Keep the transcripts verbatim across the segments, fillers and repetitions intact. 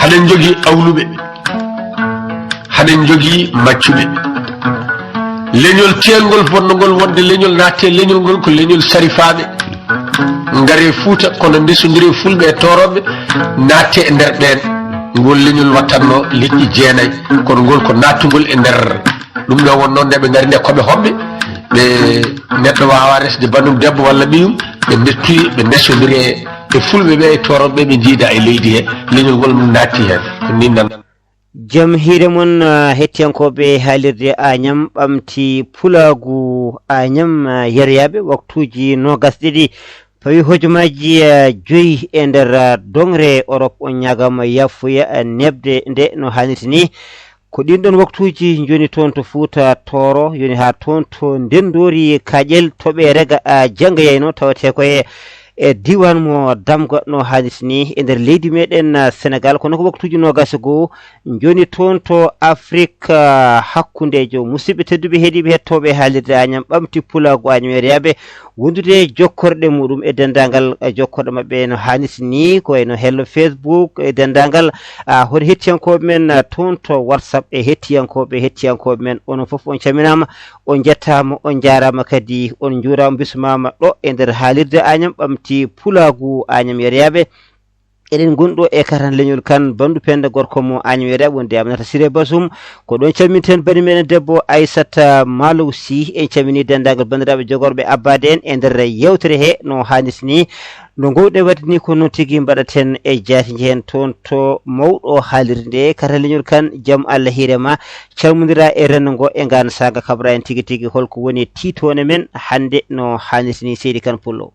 Haɗen njogii awluɓe, haɗen njogii maccuɓe. Leñol teelngol, bonnongol wonde leñol, naatte leñol ngol, ko leñol sarifaaɓe. Ngare Fuuta, kono ndesondire Fulɓe e Tooroɓe, naatte e nder ɓeen. Ngol leñol wattatno leƴƴi jeenay, kono ngol ko nattugol e nder. Ɗum ɗo wonno nde ɓe ngari nde koɓe hoɓɓe, ɓe neɗɗo waawaa resde banndum debbo walla ɓiyum, ɓe ndettoyi, ɓe ndesondiri e, e Fulɓe ɓe, e Tooroɓe ɓe, ɓe njiida e leydi he, leñol ngol mum naatti heen. Ko nii nan. Jam hiire mon, ah, hettiyankooɓe haalirde Añam Ɓamti Pulaagu, Añam, ah, yeroyaaɓe, waktuuji noogas ɗiɗi pawi hojomaaji, ah, joyi e nder, ah, doŋre Orop. On ñaagaama yaafuya, ah, neeɓde nde no haanirta ni. Ko ɗiin ɗoon waktuuji njoni toon to Fuuta Tooro, yoni haa toon to ndenndoori Kaaƴel, toɓe rega, ah, jannga yayno, tawetee ko e, e diiwaan mo Damga no haanirta ni e nder leydi meɗen, ah, Senegaal. Kono ko waktuuji noogas e goo njoni toon to Afrik, ah, hakkundeejo. Musidɓe tedduɓe, heɗiiɓe, hettooɓe haalirde Añam Ɓamti Pulaagu, Añam yeroyaaɓe, wondude e jokkorɗe muɗum e denndaangal, eh, jokkorɗe maɓɓe no haanirta ni, ko wayno hello Facebook e denndaangal, ah, hoto hettiyankooɓe men, ah, toon to WhatsApp e hettiyankooɓe, hettiyankooɓe men, onon fof on calminaama, on njettaama, on njaaraama kadi, on njuuraama, mbismaama ɗo e nder haalirde Añam Ɓamti Pulaagu, Añam yeroyaaɓe. Eɗen ngoni ɗo e Katan Leñol Kan, Banndu Penda, gorko mo Añam yeroyaaɓe, wonde Aminata Siré Basum. Ko ɗoon calminten bani meɗen debbo Aissata Malow Sy. En calminii denndaangal banndiraaɓe jogorɓe abbaade en e nder yeewtere he no haanirta ni. No ngoowɗen waɗde ni, ko noon tigi mbaɗaten e jaati, njehen toon to mawɗo haalirde nde, Katan Leñol Kan, jam Allah hiire ma, calmondira e renndo ngo e ngaan saanga, kabra en tigi tigi holko woni tiitoone men hannde no haanirta ni, seydi Kan Pullo.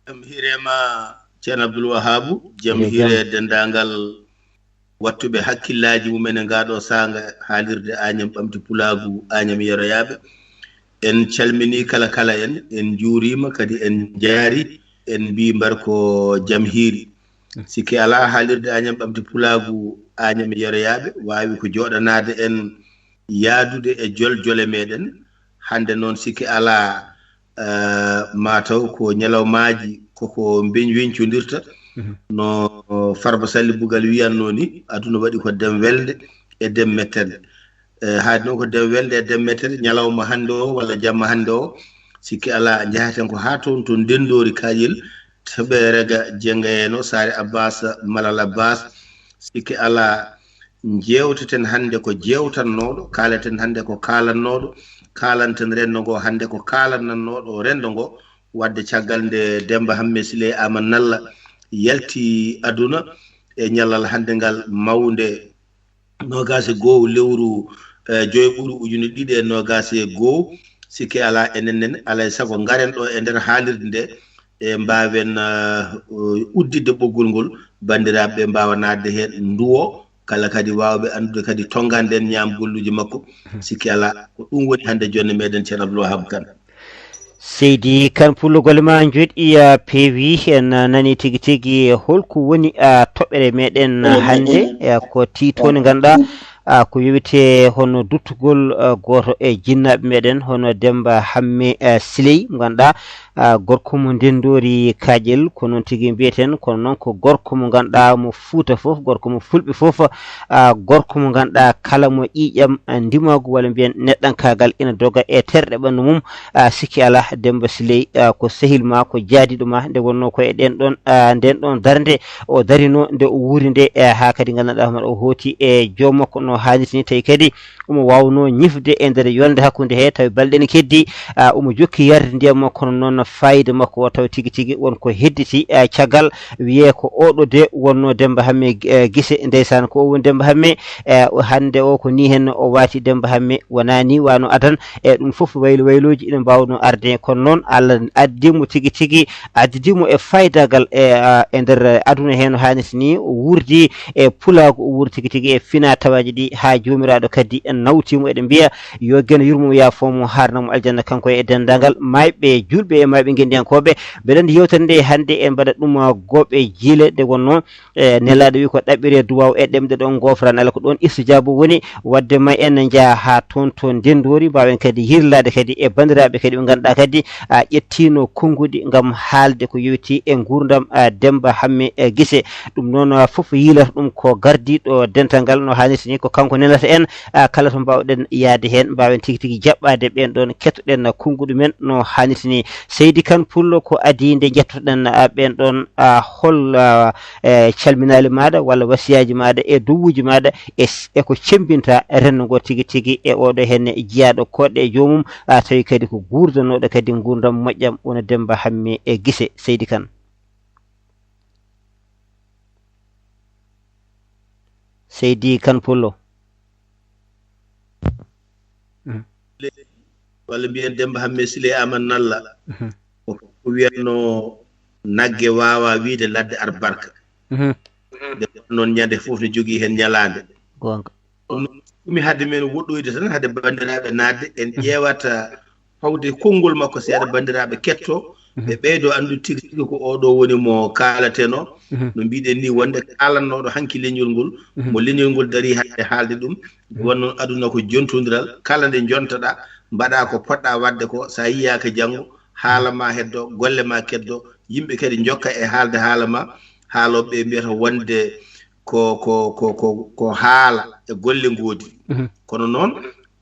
Jam hiire ma, Ceerno Abdul Wahaabu, jam hiire denndaangal wattuɓe hakkillaaji mumen e ngaa ɗoo saanga haalirde Añam Ɓamti Pulaagu, Añam yeroyaaɓe. En calminii kala kala en, en njuuriima kadi en njaari, en mbii mbar ko jam hiiri. Sikke alaa, haalirde Añam Ɓamti Pulaagu, Añam yeroyaaɓe, waawi ko jooɗanaade en, yahdude e jol jole meɗen. Hannde noon sikke alaa, eh, maa taw ko ñalawmaaji koko mbeñ-, weñcondirta, no Farba Salli Bugal wiyatnoo ni, aduna waɗi ko dem welnde e dem mettere. Eh, haade noon ko dem welnde e dem mettere, ñalawma hannde o walla jamma hannde o, sikke alaa, njahaten ko haa toon to ndenndoori Kaaƴel, to Ɓeerega Jengayeno, Saare Abbas, Malal Abbas. Sikke alaa, njeewteten hannde ko jeewtannooɗo, kaalaten hannde ko kaalannooɗo, kaalanten renndo ngo hannde ko kaalanannooɗo renndo ngo. Waɗde caggal nde Demmba Hammee Siley Aamadu Nalla yalti aduna e ñallal hannde ngal mawnde, noogaas e goo lewru, eh, joyɓuru ujunere ɗiɗi e noogaas e goo, sikke alaa, enen nen, alaa e sago, ngaren ɗo e nder haalirde nde, e mbaawen, eh, udditde ɓoggol ngol, banndiraaɓe ɓe mbaawa naatde heen, nduwo, kala kadi waawɓe anndude kadi tonngan nden ñaam golluuji makko. Sikke alaa, ko ɗum woni hannde jonne meɗen, Ceerno Abdul Wahaabu Kan. Seydi Kan Pullo, golle ma njoɗɗi, ah, peewi. En, ah, nani tigi tigi holko woni, ah, toɓɓere meɗen, ah, hannde, eh, ko tiitoonde ngannduɗaa, ah, ko yowite hono duttugol, ah, gooto e jinnaaɓe meɗen, hono Demmba Hammee, ah, Siley, mo ngannduɗaa, ah, gorko mo ndenndoori Kaaƴel, ko noon tigi mbiyeten, kono noon ko gorko mo ngannduɗaa mo Fuuta fof, gorko mo Fulɓe fof, ah, gorko mo ngannduɗaa kala mo ƴiiƴam, ah, ndimaagu walla mbiyen neɗɗankaagal ina doga e terɗe ɓanndu mum. Ah, sikki alaa, Demmba Siley, ah, ko sehil ma, ko jaadiiɗo ma, nde wonnoo ko e ɗen ɗon, ah, nden ɗon darnde o darinoo nde o wuuri nde, eh, haa kadi nganndanɗaa hoore o hooti e joom makko no haanirta ni, tawi kadi omo waawnoo ñifde e nder yolnde hakkunde he, tawi balɗe ene keddi, ah, omo jokki yarde ndiyam makko, kono noon faayida makko o taw tigi tigi won ko hedditi, ah, caggal wiyee ko oɗo de wonnoo Demmba Hammee, eh, Gise, ndeysaan, ko o woni Demmba Hammee, eh, o hannde o ko nii heen o waati Demmba Hammee, wonaa nii waano adan, e ɗum fof waylo waylooji ina mbaawnoo arde, kono noon Allah addii mo tigi tigi, addidii mo e faayidagal e, ah, e nder aduna he no haanirta ni, o wuurdi e pulaagu, o wuurdi tigi tigi e finaa tawaaji ɗi haa Joomiraaɗo kadi nawtii mo. Eɗen mbiya yo Geno yurmo mo, yaafoo mo, haarna mo aljanna kanko e denndaangal maayɓe, juulɓe e Maaɓe ngendiyankooɓe, mbeɗa anndi yewtere nde hannde en mbaɗa ɗum, ah, gooɓe jiile. Nde wonnoo, e nelaaɗo wi ko ɗaɓɓiree duwaaw e ɗemɗe ɗo ngoofra, nala ko ɗoon istijaabu woni. Waɗde ma en njaha haa toon to Ndenndoori, mbaawen kadi yirlaade kadi e banndiraaɓe kadi ɓe ngannduɗaa kadi, ah, ƴettiino konnguɗi ngam haalde ko yowitii e nguurndam, ah, Demmba Hammee, eh, Gise. Ɗum noon, ah, fof yiilata ɗum ko gardiiɗo dental ngal no haanirta ni, ko kanko nelata en, ah, kala to mbaawɗen yahde heen, mbaawen tigi tigi jaɓɓaade ɓeen ɗoon, kettoɗen konnguɗi men no haanirta ni. Seydi Kan Pullo, ko adii nde njettoɗen, ah, ɓeen ɗoon, ah, hol, ah, e calminaali maaɗa walla wasiyaaji maaɗa e duwuuji maaɗa e s-, e ko cemmbinta renndo ngo tigi tigi e oɗo heen jiyaaɗo koɗɗe e joomum, ah, tawi kadi ko guurdanooɗo kadi nguurndam moƴƴam, wona Demmba Hammee, eh, Gise, Seydi Kan. Seydi Kan Pullo. Mhm. Walla mbiyen Demmba Hammee Sile Aman Nalla. Mhm. Ko kanko wiyatnoo nagge waawaa wiyde ladde ar barka. Mhm. Nde wonnoo ñande fof ne jogii heen ñalaande. Goonga. Ɗum noon, ɗum mi haɗde men woɗɗoyde tan, haɗde banndiraaɓe naatde, en ƴeewata fawde konngol makko seeɗa, banndiraaɓe kettoo, ɓe ɓeydoo anndude tigi tigi ko oɗo woni mo kaalatenoo. Mhm. No mbiɗen ni, wonde kaalannooɗo hanki leñol ngol, mo leñol ngol darii hannde haalde ɗum, wonno aduna ko jontondiral, kala nde jontoɗaa, mbaɗaa ko poɗɗaa waɗde ko, so a yiyaaka janngo, haala ma heddo, golle ma keddo, yimɓe kadi njokka e haalde haala ma, haalooɓe ɓe mbiyata wonde ko, ko, ko, ko, ko haala e golle ngoodi. Mhm. Kono noon,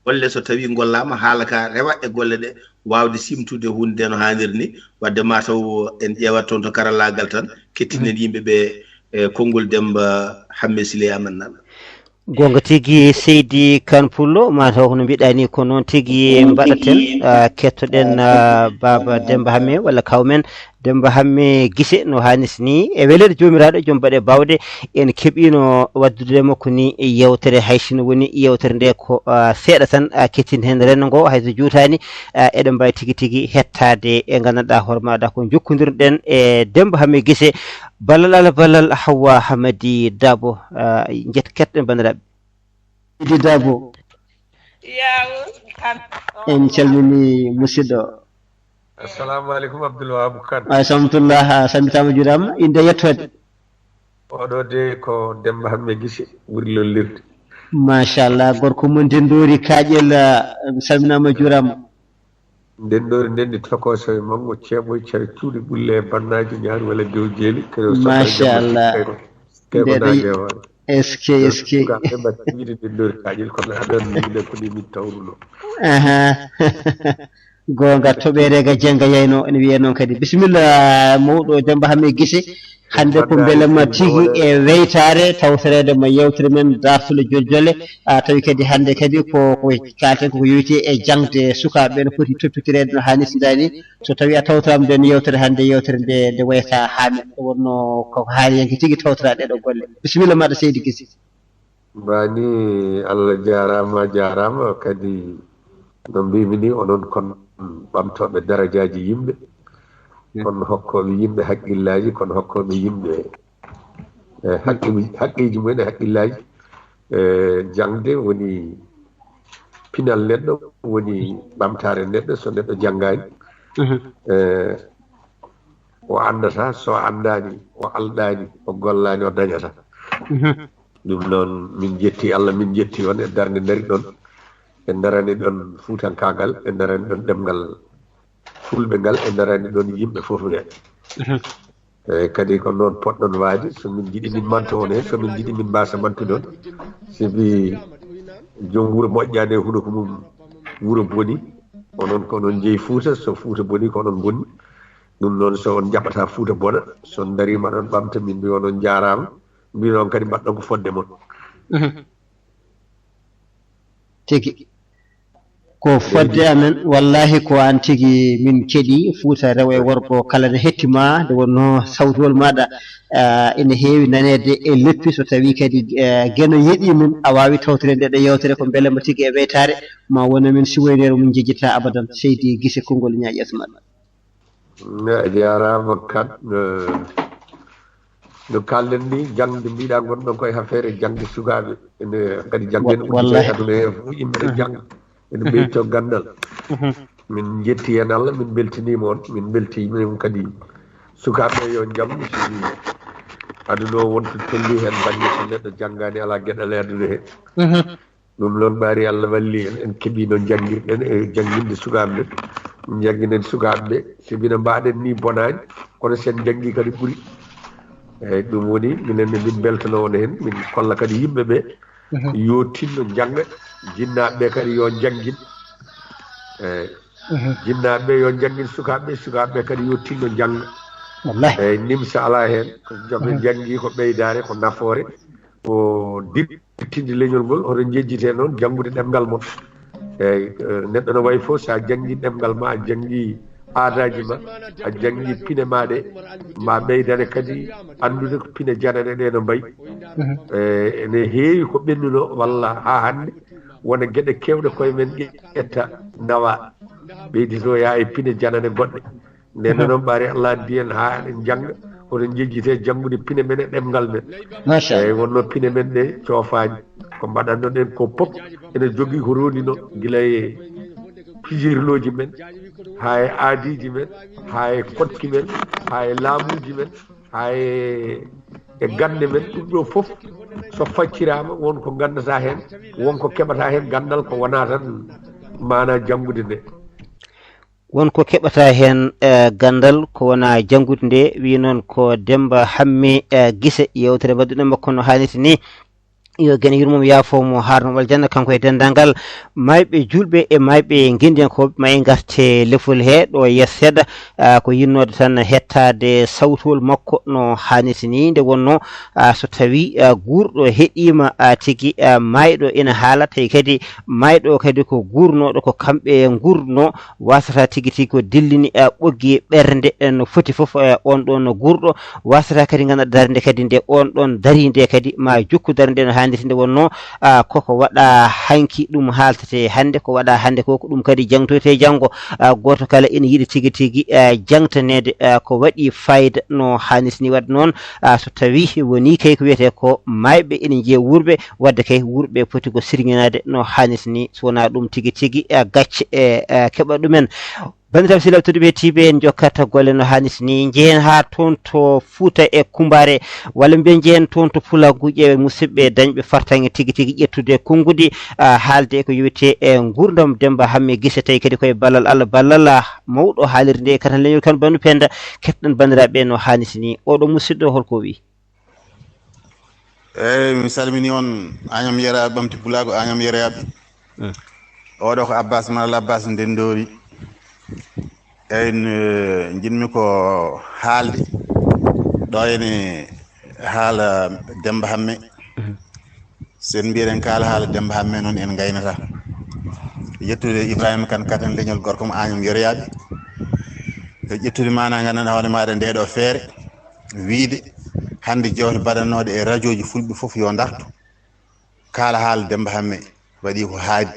golle so tawii ngollaama, haala ka rewa e golle ɗe, waawde simtude huunde nde no haaniri ni, wadde ma taw en ƴeewat toon to karallaagal tan, kettinen yimɓe ɓe, e konngol Demmba Hammee Sile Aman Nalla. Goonga tigi, Seydi Kan Pullo, mataw ko no mbiɗa ni, ko noon tigi mbaɗaten, ah, kettoɗen, ah, Baaba Demmba Hammee walla kaw men Demmba Hammee Gise no haanirta ni. E weleede Joomiraaɗo, joom baɗe baawɗe, en keɓiino waɗdude makko ni yewtere, hay sinno woni yewtere nde ko, ah, seeɗa tan, ah, kettin heen renndo ngo, hay so juutaani, ah, eɗen mbaawi tigi tigi hettaade e nganndanɗaa hoore maaɗa ko njokkondirɗen e Demmba Hammee Gise. Ballal Allah, ballal Hawwa Hamadi Dabo, ah, njet ketɗen banndiraaɓe. Idi Dabo. Yaw, kan. En calmini musidɗo. Assalamu aleykum, Abdoul Wahab Kan. Ay, samtullah, a sambitaama, juuraama. Innde yettoode. Oɗo de ko Demmba Hammee Gise, ɓuri lollirde. Machallah, gorko mo Ndenndoori Kaaƴel, ah, salminaama, juuraama. Ndenndoori ndenndi tokooso e manngo, ceeɓo e cere cuuɗi ɓulle e bannaaji ñaari walla dew jeeli. Machallah. Keko naage e hoore. Eske, eske. Suka ɓe mbaɗi wiide Ndenndoori Kaaƴel, kono aɗa anndi minen ko ni min tawruno. Aha. Goonga, toɓeere ga jannga yayno, ene wiyee noon kadi. Bisimilla, mawɗo Demmba Hammee Gise. Hannde ko mbelema tigi e weytaare, tawtoreede ma yewtere men Daartule Joljole. Ah, tawi kadi hannde kadi ko, ko kaalten ko, ko yowitii e jaŋde sukaaɓe ɓe no foti toppitireede no haanirta ni. So tawii a tawtoraama nden yewtere hannde, yewtere nde, nde wayata haa men. Ɗum wonnoo ko haaliyanke tigi tawtora ɗee ɗoo golle. Bisimilla maaɗa, Seydi Gise. Mbani, Allah jaaraama, jaaraama. Kadi no mbimi ni, onon kon ɓamtooɓe darajaaji yimɓe, kon hokkooɓe yimɓe haqqillaaji, kon hokkooɓe yimɓe, eh, haqqi-, haqqeeji mumen e haqqillaaji. Eh, jaŋde woni pinal neɗɗo, woni ɓamtaare neɗɗo. So neɗɗo janngaani, eh, o anndata, so anndaani, o alɗaani, o gollaani, o dañata. Ɗum noon, min njetti Allah, min njetti on e darnde ndari ɗon. En darani ɗon fuutankaagal, en darani ɗon ɗemngal fulɓe ngal, en darani ɗon yimɓe fof ɓe. Eyyi, kadi ko noon poɗɗon waade, so min njiɗi min manto on heen, so min njiɗi min mbasa mantude on. Sibi joom wuro moƴƴaani e hunuko mum, wuro boni. Onon ko onon njeyi Fuuta, so Fuuta boni ko onon bonni. Ɗum noon, so on njaɓata Fuuta bona, so on ndariima ɗon ɓamta min mbi onon njaaraama, mbi noon kadi mbaɗɗon ko fodde mon. Tigi. Ko fodde amen, wallahi ko aan tigi min keɗi, Fuuta rewo e worgo kala ne hetti ma, nde wonnoo sawtuwol maaɗa, ah, ene heewi naneede e leppi, so tawii kadi, eh, Geno yeɗii mum, a waawi tawtoreede nde yewtere ko mbelema tigi e weytaare, ma won e men siwoyneero mum njejjita abadan, seydi Gise konngol ñaaƴ asman. A jaaraama Kan, eh, no kaalɗen ni, jaŋde mbiɗa ngonɗon koye affaire e jaŋde sukaaɓe. Ene kadi jaŋde ne udditii e aduna he fof, yimɓe ne jaŋga, ene ɓeyto ganndal. Min njetti heen Allah, min mbeltiniima on, min mbeltiniima kadi sukaaɓe yo njanngu, si aduna o wonto tolni heen bannge, so neɗɗo janngaani alaa geɗal e aduna heen. Mhm. Ɗum noon ɓaari Allah walli en, en keɓii no njanngirɗen e jannginde sukaaɓe ɓe. Njannginen sukaaɓe ɓe, sabi no mbaɗen ni bonaani, kono so en njanngii kadi ɓuri. Eeyi, ɗum woni minen ne min mbeltanoo on heen, min kolla kadi yimɓe ɓe Mhm. yo tinno njannga, jinnaaɓe ɓe kadi yo njanngin. Eeyi, Mhm. jinnaaɓe ɓe yo njanngin sukaaɓe ɓe, sukaaɓe ɓe kadi yo tinno njannga. Wallahi. Eeyi, nimsa alaa heen, ko joɓe Mhm. njanngi ko ɓeydaare, ko nafoore, ko dippitinde leñol ngol, hoto njejjite noon janngude ɗemngal mon. Eeyi, eh, neɗɗo no wayi fof, so a janngii ɗemngal ma, a janngii aadaaji ma, a janngii pine ma ɗe, ma ɓeydane kadi anndude ko pine janane ɗe no mbayi. Mhm. Eh, ene heewi ko ɓennunoo walla haa hannde wona geɗe keewɗe koye men ƴetta nawa. Ɓeyditoya e pine janane goɗɗe. Nden Mhm. noon ɓaari Allah addi en haa eɗen njannga, hoto njejjite janngude pine men e ɗemngal men. Machallah. Eeyi, wonno pine men ɗe coofaani. Ko mbaɗannoɗen ko pop ene jogii ko rondino gila e pijirlooji men, haa e aadiiji men, haa e koɗki men, haa e laamuuji men, haa e, e gannde men. Ɗum ɗo fof so facciraama, won ko nganndata heen, won ko keɓata heen ganndal ko wonaa tan maanaa janngude nde. Won ko keɓata heen, eh, ganndal ko wonaa janngude nde, wi noon ko Demmba Hammee, eh, Gise, yeewtere mbaɗduɗen makko no haanirta ni. Yo Geno yurmo mo, yaafo mo, haarno mo aljanna, kanko e denndaangal maayɓe juulɓe e maayɓe ngenndiyankooɓe. Ma en ngarte lefol he ɗo yeeso seeɗa, ah, ko yinnoode tan hettaade sawtowol makko no haanirta ni. Nde wonnoo, ah, so tawii, ah, guurɗo heɗiima, ah, tigi, ah, maayɗo ina haala, tawi kadi maayɗo kadi ko guurnooɗo, ko kamɓe nguurno, wasata tigi tigi ko dillini, eh, ɓoggi ɓernde, eh, no foti fof, eh, on ɗon guurɗo, wasata kadi ngannduɗaa darnde kadi nde on ɗon dari nde kadi ma jokku darnde no haanirta nde wonnoo, ah, koko waɗa hanki ɗum haaltete hannde, ko waɗa hannde ko, ko ɗum kadi jangtoyte janngo. Ah, gooto kala ina yiɗi tigi tigi, eh, jangtaneede, eh, ko waɗi fayida no haanirta ni. Waɗde noon, ah, so tawii wonii kay ko wiyetee ko maayɓe ina njiya wuurɓe, waɗde kay wuurɓe poti ko sirŋinaade no haanirta ni, so wonaa ɗum tigi tigi, eh, gacce, eh, eh, keɓa ɗumen. Banndiraaɓe sehilaaɓe tedduɓe, tiiɓe en njokkat golle no haanirta ni, njehen haa toon to Fuuta e Kummbaare, walla mbiyen njehen toon to Pulaagu, ƴeewen musidɓe dañɓe fartaŋŋe tigi tigi ƴettude konnguɗi, ah, haalde e ko yowiti e nguurndam Demmba Hammee Gise, tawi kadi ko e ballal Allah, ballal, ah, mawɗo haalirde nde, kadi leñol kan Bannduu Pennda, kettoɗen banndiraaɓe no haanirta ni. Oɗo musidɗo, hol ko o wi? Eeyi, mi salminii on, Añam Yeraaɓe, Ɓamti Pulaagu, Añam Yeraaɓe. Mm. Oɗo ko Abbas Malal Abbas Ndenndoori. Eeyi, n-, njiɗmi ko haalde ɗo ene haala Demmba Hammee. Mhm. So en mbiyi eɗen kaala haala Demmba Hammee noon, en ngaynataa. Yettude Ibrahima Kane, katen leñol gorko mo Añam Yeraaɓe. E ƴettude maanaa nganndanɗaa hoore maaɗa ndee ɗo feere. Wiyde hannde jewte baɗannooɗe e rajooji fulɓe fof yo ndartu, kaala haala Demmba Hammee, waɗi ko haadi.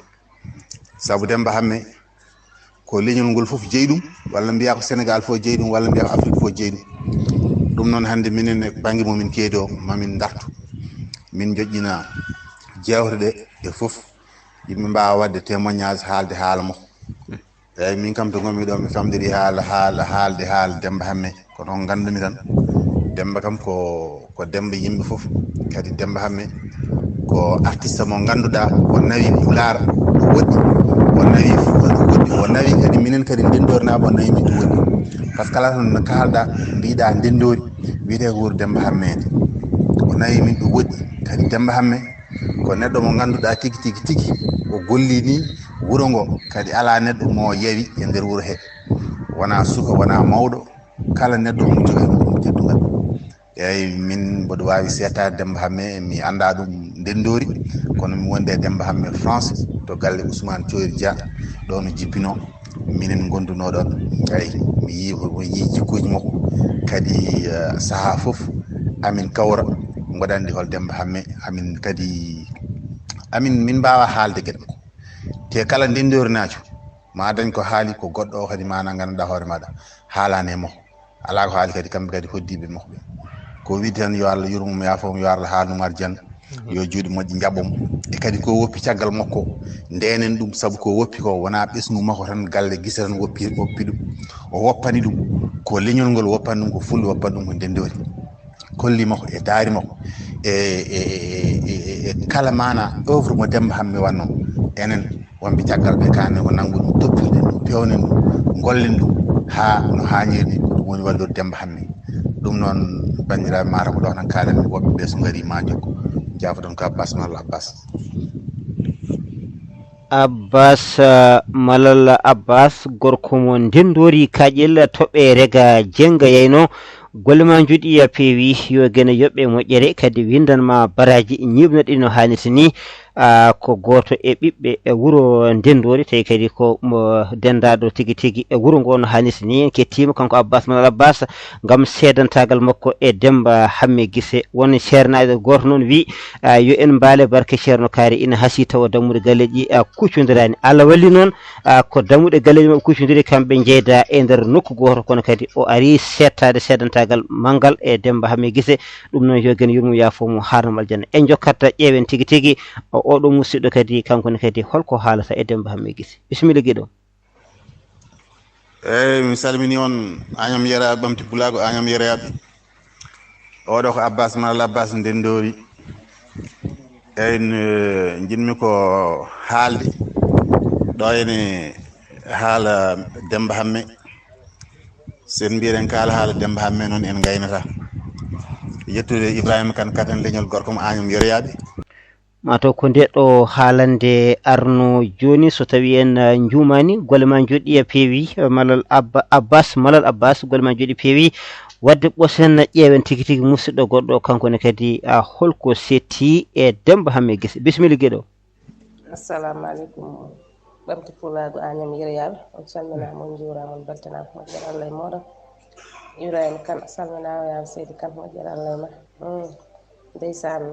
Sabu Demmba Hammee ko leñol ngol fof jeyi ɗum, walla mbiyaa ko Senegaal fof jeyi ɗum, walla mbiyaa ko Afrik fof jeyi ɗum. Ɗum noon hannde minen e bannge mo min keedi o, ma min ndartu, min njoƴƴina jewte ɗe e fof, yimɓe mbaawa waɗde témoignage, haalde haala makko. Eeyi, min kam to ngonmi ɗo, mi famɗiri haala, haala, haalde haala Demmba Hammee. Kono on nganndumi tan, Demmba kam ko, ko Demmba yimɓe fof. Kadi Demmba Hammee ko artiste mo ngannduɗaa, o nawi Pulaar no woɗɗi, o nawi Fuuta no woɗɗi, o nawi kadi minen kadi Ndenndoornaaɓe, o nawi min ɗum woɗɗi. Par ce que kala tan no kaalɗaa, mbiɗaa Ndenndoori, wiyetee ko wuro Demmba Hammee. O nawi min ɗum woɗɗi. Kadi Demmba Hammee ko neɗɗo mo ngannduɗaa tigi, tigi, tigi, o golli ni wuro ngo, kadi alaa neɗɗo mo yawi e nder wuro he, wonaa suka, wonaa mawɗo, kala neɗɗo omo jogii ɗum teddungal. Eeyi, min mboɗo waawi seetaade Demmba Hammee, mi anndaa ɗum Ndenndoori, kono mi wonde e Demmba Hammee France, to galle Ousmane Thiory Dia, ɗo no jippinoo. Minen ngondunoo ɗoon, eeyi, mi yii, mi yii jikkuuji makko. Kadi, eh, sahaa fof, amin kawra, mboɗo anndi hol Demmba Hammee, amin kadi, amin, min mbaawaa haalde geɗe makko. Te kala Ndenndoornaajo, ma dañ ko haali ko goɗɗo o kadi maanaa ngannduɗaa hoore maaɗa, haalaani e makko. Alaa ko haali kadi kamɓe kadi hoɗdiiɓe makko ɓe. Ko wiide tan yo Allah yurmo mo, yaafo mo, yo Allah haalnu mo arjanna. Yo juuɗe moƴƴe njaɓɓo mo. E kadi ko woppi caggal makko, ndenen ɗum, sabu ko woppi ko wonaa ɓesngu makko tan, galle Gise tan woppi, woppi ɗum. O woppani ɗum, ko leñol ngol woppani ɗum, ko Fulɓe woppani ɗum, ko Ndenndori. Kolli makko e daari makko e, e, e, e, e kala maana œuvre mo Demmba Hammee waɗnoo. Enen wonɓe caggal ɓe, kanen ko nanngu ɗum, toppirɗen ɗum, pewnen ɗum, ngollen ɗum haa no haaniri ni. Ko ɗum woni wallude Demmba Hammee. Ɗum noon, banndiraaɓe, mataw ko ɗo tan kaaɗanmi, woɓɓe ɓe so ngarii ma njokko. Jaafoɗon ko Abbas Malal Abbas. Abbas, eh, Malal Abbas, gorko mo Ndenndori Kaaƴel, toɓɓe Rega Jennga yayno. Golle ma njuɗi, a peewi, yo Geno yoɓ e moƴƴere, kadi winndan ma baraaji, ñiiɓno ɗi no haanirta ni. Ah, ko gooto e ɓiɓɓe e wuro Ndenndori, tawi kadi ko mo denndaaɗo tigi tigi e wuro ngo no haanirta ni. En kettiima kanko Abbas Malal Abbas ngam seedantaagal makko e Demmba Hammee Gise. Won seernaajo gooto noon wi, ah, yo en mbaale barke Ceerno Kaari, ina hasii tawa dammuɗe galleeji, ah, kuccondiraani. Allah walli noon, ah, ko dammuɗe galleeji maɓɓe kuccondiri, kamɓe njeyda e nder nokku gooto, kono kadi o arii seettaade seedantaagal manngal e Demmba Hammee Gise. Ɗum noon, yo Geno yurmo, yaafo mo, haarnamo aljanna. En njokkat, ƴeewen tigi tigi o, oɗo musiɗɗo kadi, kanko ne kadi, holko haalata e Demmba Hammee Gise. Bisimilla, giɗo. Eeyi, mi salminii on, Añam Yera, Ɓamti Pulaagu, Añam Yereyaaɓe. Oɗo ko Abbas Malal Abbas Ndenndori. Eeyi, n-, njiɗmi ko haalde ɗo ene haala Demmba Hammee. So en mbiiɗen kaala haala Demmba Hammee noon, en ngaynata. Yettude Ibrahima Kan, katen leñol gorko mo Añam Yereyaaɓe. Mataw ko nde ɗo haalande arno jooni, so tawi en, eh, njuumani, golle ma njoɗɗi a peewi, eh, Malal Abba-, Abbas, Malal Abbas, golle ma njoɗɗi peewi. Wadde ɓosen ƴeewen tigi tigi musiɗɗo goɗɗo, kanko ne kadi, ah, holko setti e Demmba Hammee Gise. Bisimilla, giɗo. Assalamu aleykum, Ɓamti Pulaagu, Añam Yereyaaɓe. On calminaama, on njuuraama, on mbeltanaama, moƴƴere Allah e mooɗon. Ibrahima Kan, a salminaama, yaa seydi Kan, moƴƴere Allah e ma. Mm. Ndeysaan,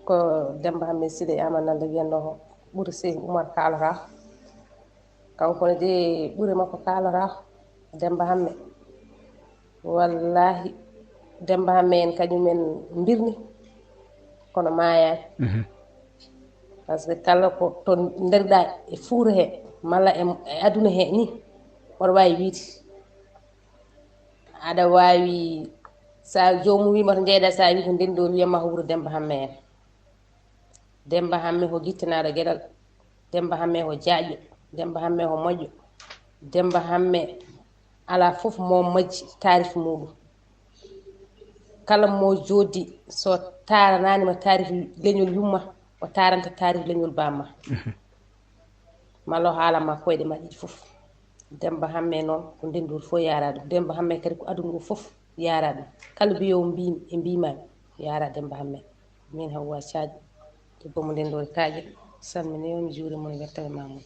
ko Demmba Hammee Sile Amadou Nanda wiyatnoo ko ɓuri Seydi Umar kaalata. Kanko ne de ɓure makko kaalata ko Demmba Hammee. Wallaahi, Demmba Hammee en kañum en mbirni, kono maayaani. Mhm. Par ce que kala ko to ndariɗaa e Fuuta he, malla e, e aduna he ni, oɗo waawi wiyde. Aɗa waawi, so a joomum wii ma to njeyɗaa, so a wii ko Ndenndori, wiyat ma ko wuro Demmba Hammee en. Demmba Hammee ko gittanaaɗo geɗal. Demmba Hammee ko jaajɗo. Demmba Hammee ko moƴƴo. Demmba Hammee alaa fof mo majji taarif muuɗum. Kala mo jooɗdi, so taaranaani ma taarif leñol yumma, o taaranta taarif leñol baamma. Mhm. Malla o haalan ma koyɗe ma ɗiɗi fof. Demmba Hammee noon ko Ndenndori fof yaaraa ɗum. Demmba Hammee kadi ko aduna o fof yaaraa ɗum. Kala mbiyoowo mbiimi e mbiimaami, yaaraa Demmba Hammee. Min Hawwa Sadio, debbo mo Ndenndori Kaaƴe, salminii on, mi juurii mon, mi weltaniima mon.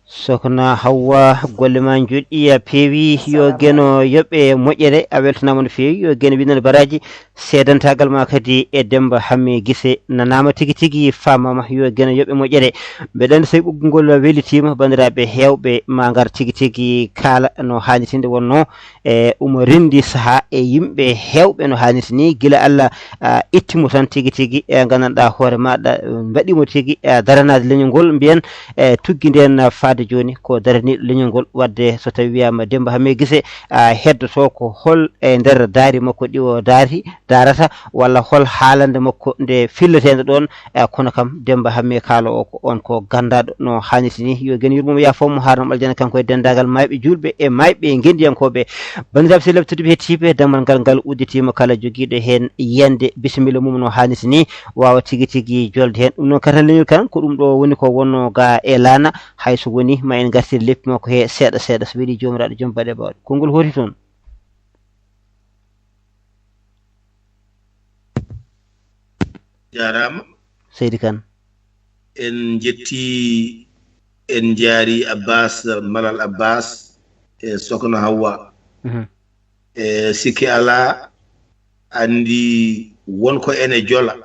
Sokna Hawwa, golle ma njoɗɗi, a peewi, yo Geno yoɓ e moƴƴere, a weltanaama no feewi, yo Geno winndane baraaji. Seedantaagal ma kadi e Demmba Hammee Gise nanaama tigi tigi, faamaama, yo Geno yoɓ e moƴƴere. Mbeɗa anndi so tawi ɓoggol ngol wellitiima, banndiraaɓe heewɓe ma ngar tigi tigi kaala no haanirta ni. Nde wonnoo, e omo renndi sahaa e yimɓe heewɓe no haanirta ni, gila Allah, ah, itti mo tan tigi tigi, e nganndanɗaa hoore maaɗa, mbaɗi mo tigi, e daranaade leñol ngol, mbiyen, e tuggi nden faade jooni ko daraniiɗo leñol ngol. Wadde so tawi wiyaama Demmba Hammee Gise, ah, heddoto ko hol e nder daari makko ɗi o daari, daarata, walla hol haalande makko nde filliteende ɗoon, e kono kam Demmba Hammee kaaloowo ko on ko ganndaaɗo no haanirta ni. Yo Geno yurmo mo, yaafo mo, haarnamo aljanna, kanko e denndaagal maayɓe juulɓe e maayɓe ngenndiyankooɓe. Banndiraaɓe sehilaaɓe tedduɓe heɗtiiɓe, dammal ngal ngal udditiima, kala jogiiɗo heen yiyannde, bisimilla mum no haanirta ni, waawa tigi tigi jolde heen. Ɗum noon, katal leñol kan, ko ɗum ɗo woni ko wonnoo ga e laana, hay so woni ma en ngartir leppi makko he seeɗa seeɗa, so weeli Joomiraaɗo joom baɗe bawɗe. Konngol hooti toon. Jaaraama. Seydi Kan. En njetti, en njaari Abbas, Malal Abbas e Sokna Hawwa. Mhm. E sikki alaa, anndi won ko ene jola.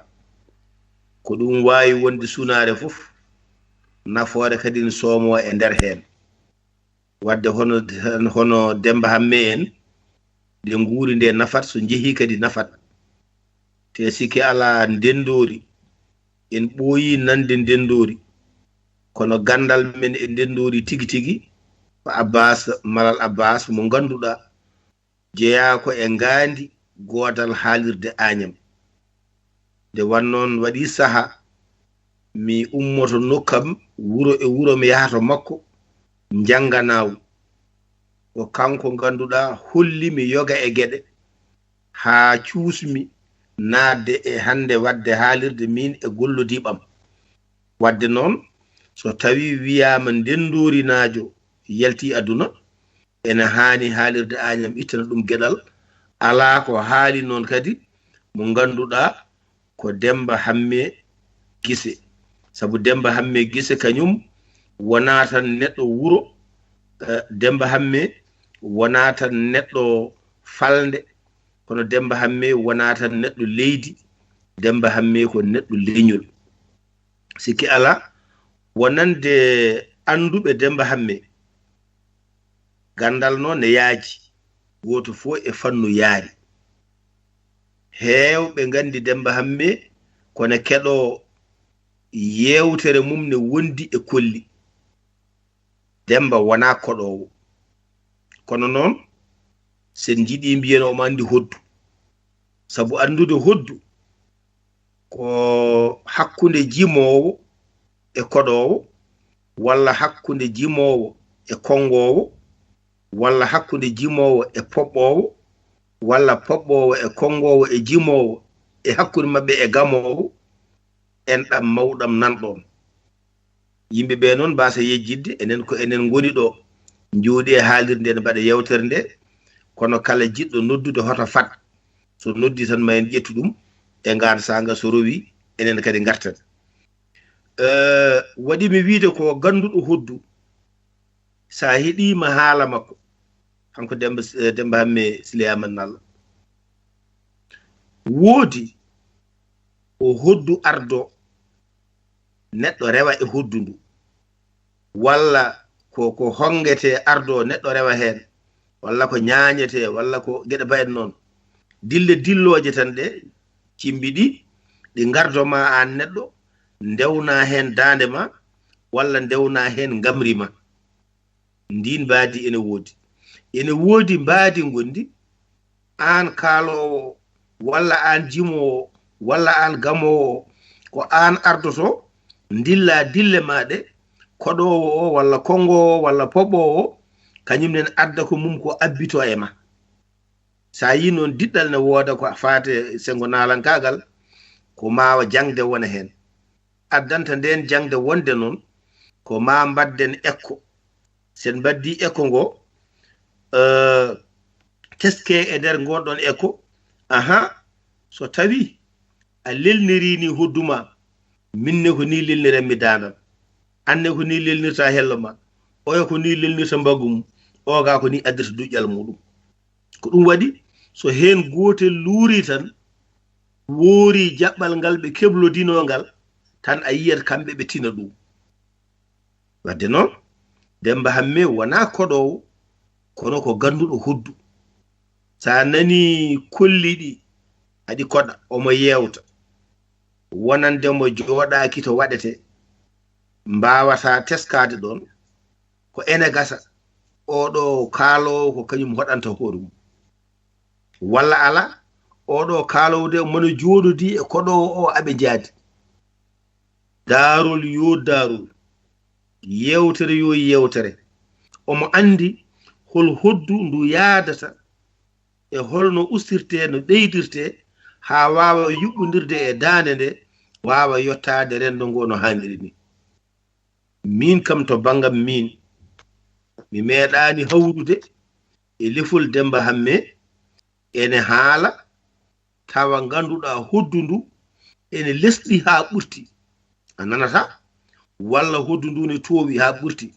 Ko ɗum waawi wonde sunaare fof, nafoore kadi ne soomoo e nder heen. Wadde hono, hono Demmba Hammee en, nde nguuri nde nafat, so njehii kadi nafat. Te sikki alaa, Ndenndori En ɓooyii nande ndenndoori, kono ganndal men e ndenndoori tigi tigi ko Abbaas Malal Abbaas mo ngannduɗaa jeyaa ko e ngaandi goodal haalirde Aañam. Nde wannoon waɗii sahaa mi ummoto nokkam, wuro e wuro mi yaha to makko, njannganaa mo. Ko kanko ngannduɗaa holli mi yoga e geɗe haa cuusmi naatde e hannde waɗde haalirde miin e gollodiiɓam. Waɗde noon, so tawii wiyaama ndenndoorinaajo yaltii aduna, ene haani haalirde Aañam ittana ɗum geɗal. Alaa ko haali noon kadi mo ngannduɗaa ko Demmba Hammee Gise. Sabu Demmba Hammee Gise kañum wonaa tan neɗɗo wuro, eh, Demmba Hammee wonaa tan neɗɗo falnde, kono Demmba Hammee wonaa tan neɗɗo leydi, Demmba Hammee ko neɗɗo leñol. Sikki alaa, wonande annduɓe Demmba Hammee, ganndal noon ne yaaji, gooto fof e fannu yaari. Heewɓe nganndi Demmba Hammee, kono keɗo yeewtere mum ne wondi e kolli. Demmba wonaa koɗoowo. Kono noon, sen njiɗii mbiyen omo anndi hoddu. Sabu anndude hoddu ko hakkunde jimoowo e koɗoowo, walla hakkunde jimoowo e konngoowo, walla hakkunde jimoowo e poɓɓoowo, walla poɓɓoowo e konngoowo e jimoowo e hakkunde maɓɓe e gamoowo, enɗam mawɗam nanɗon. Yimɓe ɓe noon mbaasa yejjitde, enen ko enen ngoni ɗo, njooɗi e haalirde nde, mbaɗa yewtere nde, kono kala jiɗɗo noddude hoto fat. So noddi tan ma en ƴettu ɗum e ngaan saanga, so rowi enen kadi ngarten. Eh, waɗi mi wiide ko gannduɗo hoddu, so a heɗii ma haala makko, kanko Demmba, eh, Demmba Hammee Siley Aamadu Nalla. Woodi ko hoddu ardo, neɗɗo rewa e hoddu ndu, walla ko, ko honngetee ardo neɗɗo rewa heen, walla ko ñaañetee, walla ko geɗe mbayen noon. Dille dillooje tan ɗe cimbi ɗi, ɗi ngardo ma aan neɗɗo, ndewna heen daande ma, walla ndewna heen ngamri ma. Ndiin mbaadi ene woodi. Ene woodi mbaadi ngondi, aan kaaloowo, walla aan jimoowo, walla aan gamoowo, ko aan ardoto, ndilla dille ma ɗe, koɗoowo o, walla konngoowo o, walla poɓoowo o, kañum nen adda ko mum ko abbito e ma. So a yii noon diɗɗal ne wooda ko faate senngo naalankaagal, ko maawa jaŋde wona heen. Addanta ndeen jaŋde wonde noon, ko maa mbaɗden ekko. Sen mbaddii ekko ngo, eh, teskee e nder ngoon ɗoon ekko. Aha, so tawii a lelnirii nii hoddu ma, min ne ko nii lelniranmi daandam. Aan ne ko nii lelnirta hello ma. Oya ko nii lelnirta mbaggu mum. Oga ko nii addirta duƴƴal muɗum. Ko ɗum waɗi, so heen gootel luurii tan, woorii jaɓɓal ngal ɓe keblodinoo ngal, tan a yiyat kamɓe ɓe tina ɗum. Wadde noon, Demmba Hammee wonaa koɗoowo, kono ko gannduɗo hoddu. So a nanii kolli ɗi, aɗi koɗa, omo yeewta. Wonande mo jooɗaaki to waɗetee, mbaawataa teskaade ɗoon, ko ene gasa, oɗo kaaloowo ko kañum hoɗanta hoore mum. Walla alaa, oɗo kaaloowo de mono jooɗodii e koɗoowo o aɓe njaadi. Daarol yo daarol, yeewtere yo yeewtere. Omo anndi hol hoddu ndu yaadata e holno ustirtee, no ɓeydirtee, haa waawa yuɓɓondirde e daande nde, waawa yottaade renndo ngo no haaniri ni. Miin kam to banngam miin, mi meeɗaani hawrude e lefol Demmba Hammee, ene haala, tawa ngannduɗaa hoddu ndu ene lesɗi haa ɓurti. A nanata? Walla hoddu ndu ne toowi haa ɓurti.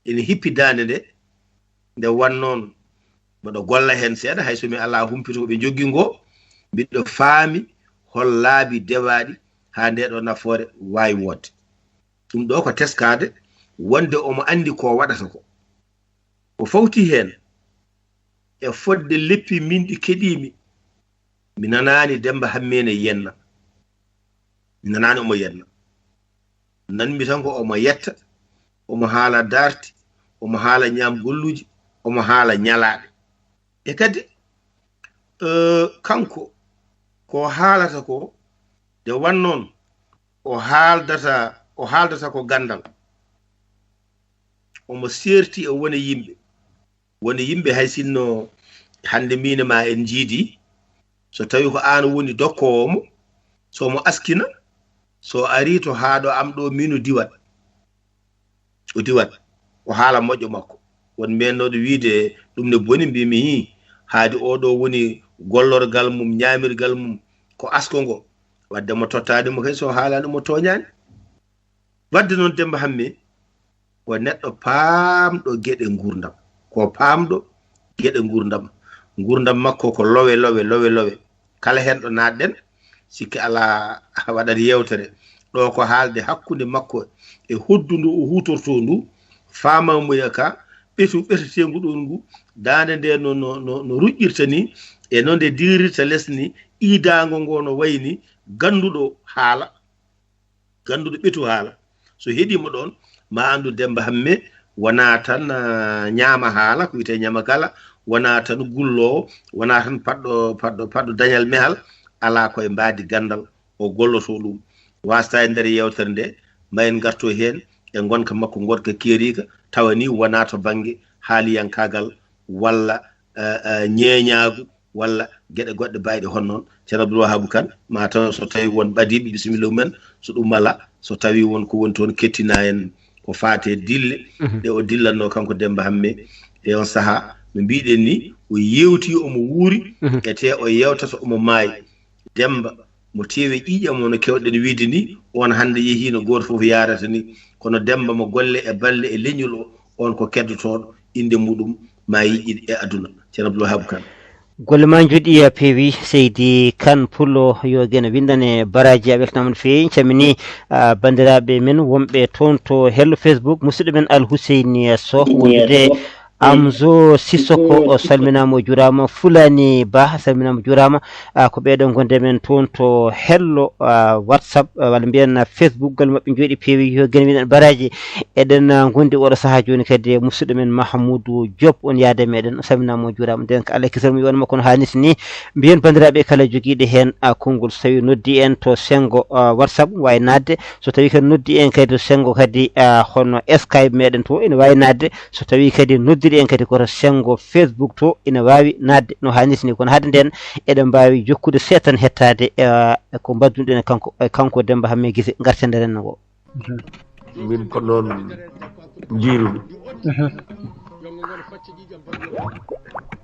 Ene hippi daande nde, nde wannoon mboɗo golla heen seeɗa, hay so mi alaa humpito ko ɓe njoggi ngo, mbiɗo faami hol laabi dewaaɗi haa ndee ɗoo nafoore waawi woodde. Ɗum ɗoo ko teskaade wonde omo anndi ko waɗata ko. Ko fawti heen e fodde leppi min ɗi keɗiimi, mi nanaani Demmba Hammee ne yenna. Mi nanaani omo yenna. Nanmi tan ko omo yetta, omo haala darti, omo haala ñaam golluuji, omo haala ñalaaɗe. E kadi, eh, kanko, ko haalata ko, nde wannoon, o haaldata, o haaldata ko ganndal. Omo seerti e wone yimɓe. Woni yimɓe, hay sinno hannde miin e ma en njiidi, so tawi ko aan woni dokkoowo mo, so mo askina, so ari to haa ɗo am ɗo, miin o diwat. O diwat. O haala moƴƴo makko. Won meennooɗo wiide ɗum ne boni, mbimi, "Hii, haadi oo ɗo woni gollorgal mum, ñaamirgal mum, ko asko ngo." Wadde mo tottaani mo kay, so haalaani mo tooñaani. Wadde noon, Demmba Hammee ko neɗɗo paamɗo geɗe nguurndam. Ko paamɗo geɗe nguurndam. Nguurndam makko ko lowe, lowe, lowe, lowe. Kala heen ɗo naatɗen, sikke alaa, waɗat yeewtere. Ɗo ko haalde hakkunde makko e hoddu ndu o huutortoo ndu, faamamuya ka, ɓetu ɓeteteengu ɗoon ngu, daande nde no, no, no, no ruƴƴirta ni, e no nde diirirta les ni, iidaango ngo no wayi ni, gannduɗo haala, gannduɗo ɓetu haala. So heɗiima ɗoon, ma anndu Demmba Hammee wonaa tan, ah, ñaama haala, ko wiyetee ñaama kala, wonaa tan gulloowo, wonaa tan paɗɗo, paɗɗo, paɗɗo dañal mehal, alaa ko e mbaadi ganndal o gollotoo ɗum. Waastaa e nder yeewtere nde, ma en ngarto heen e ngonka makko, ngonka keeriika, tawa ni wonaa to bannge haaliyankaagal walla, eh, eh, ñeeñaagu walla geɗe goɗɗe bayɗe hono noon. Ceerno Abdoul Wahaabu Kan, ma taw so tawi won ɓadiiɓe, bisimilla mumen, so ɗum alaa, so tawi won ko woni toon, kettina en ko faati e dille ɗe o dillatnoo kanko Demmba Hammee e on sahaa. No mbiɗen ni, o yeewti, omo wuuri, e te o yeewtata, omo maayi. Demmba, mo teewe ƴiiƴam, wano keewɗen wiide ni, on hannde yehiino, gooto fof yaarata ni. Kono Demmba mo golle e balle e leñol o, on ko keddotooɗo, innde muɗum ma yiƴƴin e aduna. Ceerno Abdoul Wahaabu Kan. Golle ma njoɗi, a peewi, seydi Kan Pullo, yo Geno winndane baraaji, a weltanaama no feewi. Calmini, ah, banndiraaɓe men wonɓe toon to hello Facebook, musidɗo men Al Huseyni Soh, wondude Amzo Sissoko, o salminaama, o juuraama. Fulani Ba, salminaama, juuraama. Ah, ko ɓeeɗo ngonde men toon to hello, ah, WhatsApp, ah, walla mbiyen, ah, Facebook, golle maɓɓe njooɗi peewi, yo Geno winndane baraaji. Eɗen, ah, ngondi oɗo sahaa jooni kadi e musidɗo men Mahamoudou Diop, on yaade meɗen, o salminaama, o juuraama. Nden ko Allah e kisal mum, yo waɗ makko no haanirta ni. Mbiyen banndiraaɓe kala jogiiɗo heen, ah, konngol, so tawi noddi en to senngo, ah, WhatsApp, waawi naatde. So tawi kadi noddi en kadi to senngo kadi, ah, hono Skype meɗen to, ene waawi naatde. So tawi kadi noddiɗo en kadi ko to senngo Facebook to, ene waawi naatde no haanirta ni. Kono hade nden, eɗen mbaawi jokkude seeɗa tan hettaade, eh, ko mbaɗduɗen e kanko, e kanko Demmba Hammee Gise, ngarten e renndo ngo. Min ko noon njiirumi.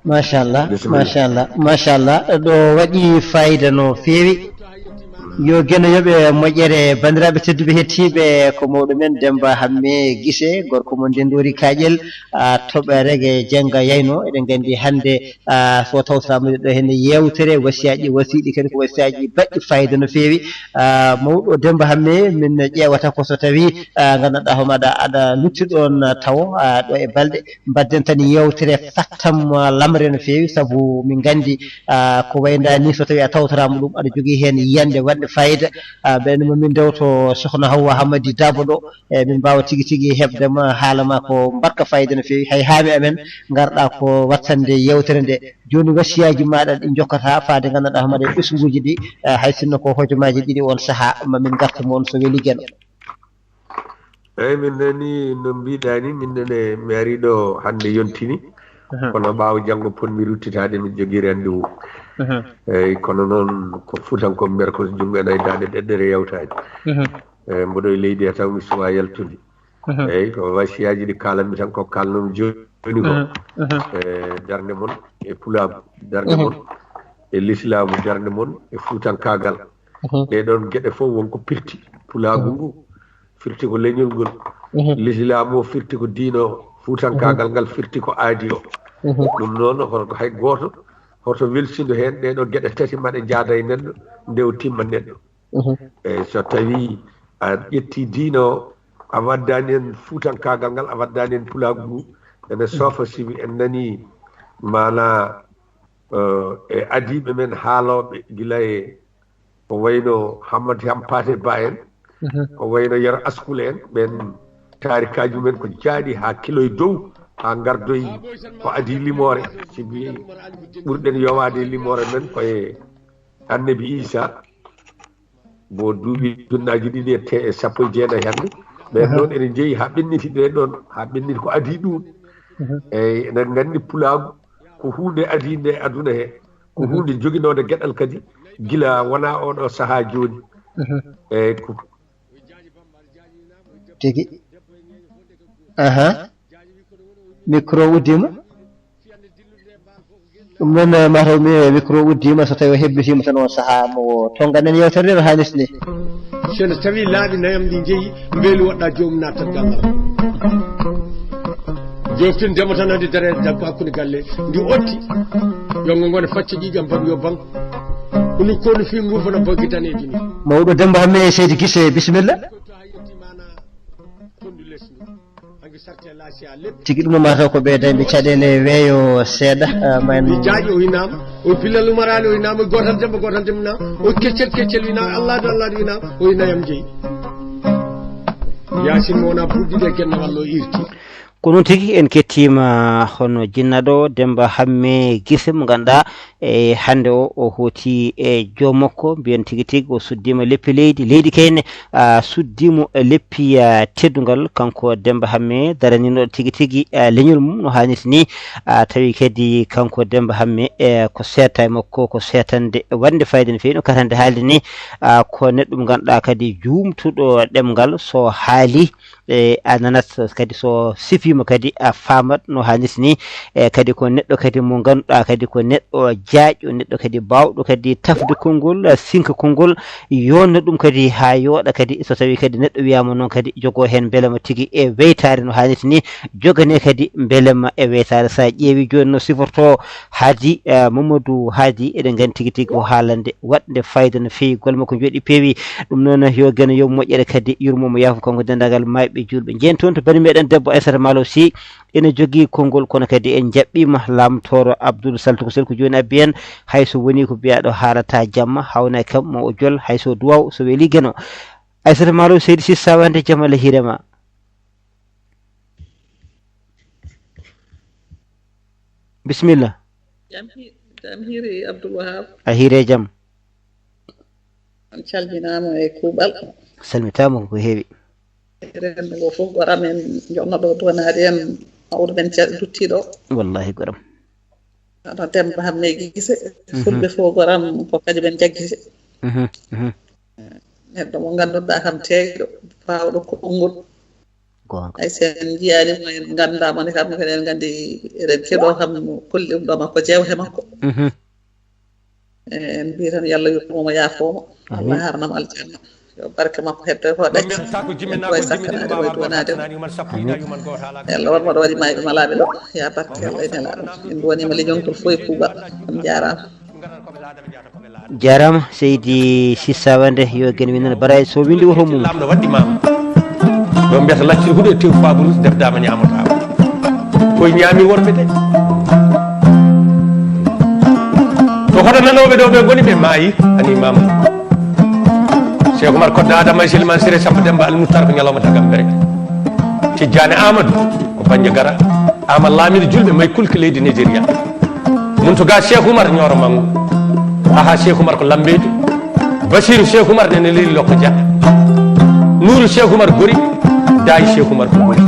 Machallah, machallah, machallah. Ɗo waɗi fayida no feewi. Yo Geno yoɓe moƴƴere. Banndiraaɓe tedduɓe hettiiɓe, ko mawɗo men Demmba Hammee Gise, gorko mo Ndenndoori Kaaƴel, ah, toɓɓere ge jennga yayno. Eɗen nganndi hannde, ah, so tawtoraama ɗo heen yeewtere, wasiyaaji wasiiɗi kadi ko wasiyaaji baɗɗi fayida no feewi. Ah, mawɗo Demmba Hammee, min ƴeewata ko so tawi, ah, nganndanɗaa homaɗa aɗa lutti ɗoon, ah, tawo, ah, ɗo e balɗe. Mbaɗden tan yeewtere fattam, ah, lamre no feewi, sabu min nganndi, ah, ko waynda ni, so tawi a tawtoraama ɗum, aɗa jogii heen yiyannde waɗnde fayida. Ah, ɓeen mo min ndewto Sokhna Hawwa Hammadi Dabo ɗo, e min mbaawa tigi tigi heɓde ma, haala ma ko mbaɗka fayida no feewi. Hay haami amen ngarɗa ko wattande yeewtere nde. Jooni wasiyaaji maaɗa ɗi njokkata faade nganndanɗaa homaɗa e ɓesnguuji ɗi, eh, hay sinno ko hojomaaji ɗiɗi on sahaa, ma min ngartu mo on so weli Geno. Eeyi, min nani no mbiɗa ni, min nene mi ari ɗo hannde yontini. Kono ɓaawo janngo potmi ruttitaade, mi jogii rendez-vous. Eeyi, kono noon ko fuutankooɓe mbiyata ko junngo ena e daande ɗeɗɗere yawtaani. Eeyi, mboɗo e leydi he taw mi suwaa yaltude. Eeyi, ko wasiyaaji ɗi kaalanmi tan ko kaalnoomi jooni ko. E darnde mon e pulaagu, darnde mon e lislaamu, darnde mon e fuutankaagal. Ɗee ɗoon geɗe fof won ko pirti. Pulaagu ngu firti ko leñol ngol. Lislaamu o firti ko diina o. Fuutankaagal ngal firti ko aadi o. Ɗum noon, hoto hay gooto, hoto welsindo heen ɗee ɗoo geɗe tati, ma ɗe njaada e neɗɗo, nde o timma neɗɗo. Eeyi, so tawii a ƴettii diina o, a waddaani heen fuutankaagal ngal, a waddaani heen pulaagu ngu, ene soofa sibi en nanii maanaa, eh, e adiiɓe men haalooɓe gila e Ko wayno Hammadi Hampaate Ba en, ko wayno Yero Askul en, ɓen taarikaaji mumen ko jaaɗi haa kiloy dow, haa ngardoy ko adii limoore. Sibi ɓurɗen yowaade limoore men ko e Annabi Iisaa, mo duuɓi ujunnaaji ɗiɗi e te-, e sappo e jeenayi hannde. Ɓen noon ene njeyi haa ɓenniti ɗe ɗoon, haa ɓenniti ko adii ɗum. Eyi, eɗen nganndi pulaagu ko huunde adiinde e aduna he, ko huunde joginoonde geɗal kadi, gila wonaa oo ɗoo sahaa jooni. Eyi, ko tigi. Aha. Micro uddima. Ɗum noon, eh, mataw mi, eh, micro uddima, so tawi o hebbitima tan on sahaa mo tonganen yewtere nde no hannirta ni. So no tawi laabi nayam ɗi njeyi, mbeelu waɗɗa joomum nattat ganngal. Joftin ndema tan andi dareede dal ko hakkunde galle ndi otti. Yo ngo ngone facce ƴiiƴam baɗ yo bang. Unu konu fi ngufana boggi daneeji ni. Mawɗo Demba Hamme e Seydi Gise, bisimilla. Tigi ɗum no mataw ko ɓeydande caɗeele weeyo seeɗa, ah, ma en mi jaaƴi o inaama, o bilal umarani o inaama, o gootal demba gootal demna, o keccel keccel ina, allah do allah do ina, o ina yam jeyi. Yaasin mo wona buddi de genna wallo irti. Ko noon tigi, en kettiima hono jinnaɗo Demba Hamme Gise mo ngannduɗaa e hannde o, o hooti e joom makko, mbiyen tigi tigi, o suddiima leppi leydi, leydi kayne, ah, suddiimo leppi, ah, teddungal, kanko Demba Hamme, daraninooɗo tigi tigi, ah, leñol mum no haanirta ni, ah, tawi kadi kanko Demba Hamme, eh, ko seedta e makko, ko seedtande waɗnde fayida no feewi, no katande haalde ni, ah, ko neɗɗo mo ngannduɗaa kadi juumtuɗo ɗemngal, so haali, e a nanat kadi so sifiima kadi a faamat no haanirta ni. E kadi ko neɗɗo kadi mo ngannduɗaa kadi ko neɗɗo jaajɗo, neɗɗo kadi baawɗo kadi tafde konngol, sinka konngol, yonna ɗum kadi haa yooɗa kadi. So tawii kadi neɗɗo wiyaama noon kadi jogoo heen mbelema tigi e weytaare no haanirta ni, jogane kadi mbelema e weytaare. So a ƴeewii jooni no sifortoo Haadi, eh, Mamadou Haadi, eɗen nganndi tigi tigi ko haalande waɗnde fayida no feewi, golle makko njooɗi peewi. Ɗum noon, yo Geno yoɓ moƴƴere kadi yurmo mo yaafo kanko denndaangal maayɓe juulɓe. Njeyen toon to bani meɗen debbo Aissata Malo Sy ene jogii konngol, kono kadi en njaɓɓiima laamtooro Abdoul Saltuko Sel ko jooni abbi en, hay so wonii ko mbiyaɗo haalata jamma, hawna e kam mo o jol, hay so duwaw, so weli Geno. Aissata Malo Seydi Sissa wande jamma le hirema. Bisimilla. Jam hi-, jam hiiri Abdoul Wahab. A hiire jam. On calminaama e kuuɓal. Salmitaama ko heewi. Renndo ngo fof goram en, jonno ɗo duwanaade en, mawɗo men ca-, duttiiɗo. Wallahi goram. Hono Demba Hamme Gise, mhm, fulɓe fof goram ko kañum en jaggiti. Mhm, mhm. Neɗɗo mo ngannduɗaa kam teeyɗo, baawɗo konngol. Goonga. Hay so en njiyaani mo, en nganndaa mo ne kam, kadi en nganndi eɗen keɗoo kam golle ɗum ɗo makko, jeewte makko. Mhm. En mbiyi tan yo Allah yurmo mo, yaafoo mo. Amin. Allah haarnamo aljanna. Yo barke makko heddo ko ɗacci. Mbiyata ko jimminaa ko jimminaa ko duwanaade. Amin. Yo Allah waɗ mo ɗo waɗi maayɓe malaaɓe ɗo. Ya barke Allah e nelaaɗo. Min mbonima leñol ngol fof e kuuɓal. On njaaraama. Jaaraama seydi Sissa Wande, yo Geno winndana baraaji so winndi woto mum. Laamɗo waɗɗi maama. Ɗo mbiyata lacciri huɗo e tew faaburuus defdaama ñaamotaama. Koye ñaami worɓe de. To hoto nanooɓe ɗo ɓe ngoni ɓe maayi, ani maama. Cheikh Oumar Kodda Adama e Silman Siré Samba Demba Al Moutar ko ñalawma tagam bere. Tijjani Amadou ko Bandiagara. Ama laamiiɗo julɓe may kulki leydi Nigeria. Muntuga Cheikh Oumar Ñooro Mangu. Aha Cheikh Oumar ko Lambeejo. Basiru Cheikh Oumar nene leydi Lokko Dia. Nuuru Cheikh Oumar Gori. Daayi Cheikh Oumar ko Gori.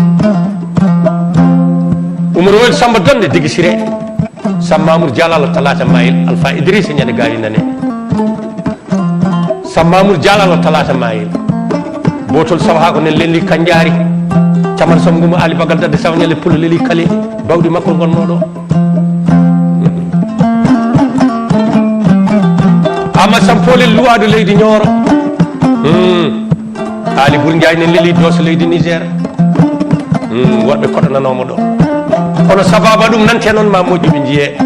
Oumar Wel Samba Donde Digi Siré. Sam Mamour Dialalo Talata Mayel Alpha Idrissa Ñande Gaari Nane. Sam Mamour Dialalo Talata Mayel. Botol Saw haa ko nen lelli Kanjaari. Camal Sam Ngumo Ali Bagal Dadde Saw Ñale Pulo leli Kale. Bawɗi makko ngonnooɗo. Ama Sam Polel Luwaadu leydi Ñooro. Hmm. Aali Bur Njaay ne leli dooso leydi Niger. Hmm, woɗɓe koɗo nanoomo ɗo. Kono sabaaba ɗum nante noon ma moƴƴuɓe njiyee.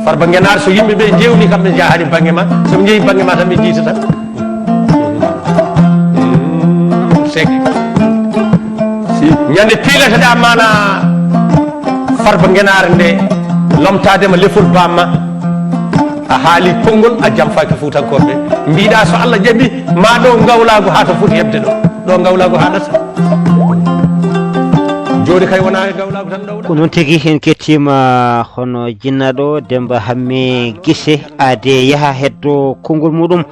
Farba Ngenaar so yimɓe ɓe njeewni kam ɓe njahani bannge ma. So ɓe njeeyi bannge ma tan ɓe jiytata. Hmm, sek. Si ñande piilateɗa mana Farba Ngenaar nde lomtaade ma lefol bamma. A haali konngol, a jamfaaki Fuutankooɓe. Mbiɗa so Allah jaɓi, ma ɗo ngawlaagu haa to foti heɓde ɗo. Ɗo ngawlaagu haɗata. Jooni kay wonaa e ngawlaagu tan ɗo. Ko noon tigi, en kettiima hono jinnaɗo Demba Hamme Gise, aade yaha heddo konngol muɗum.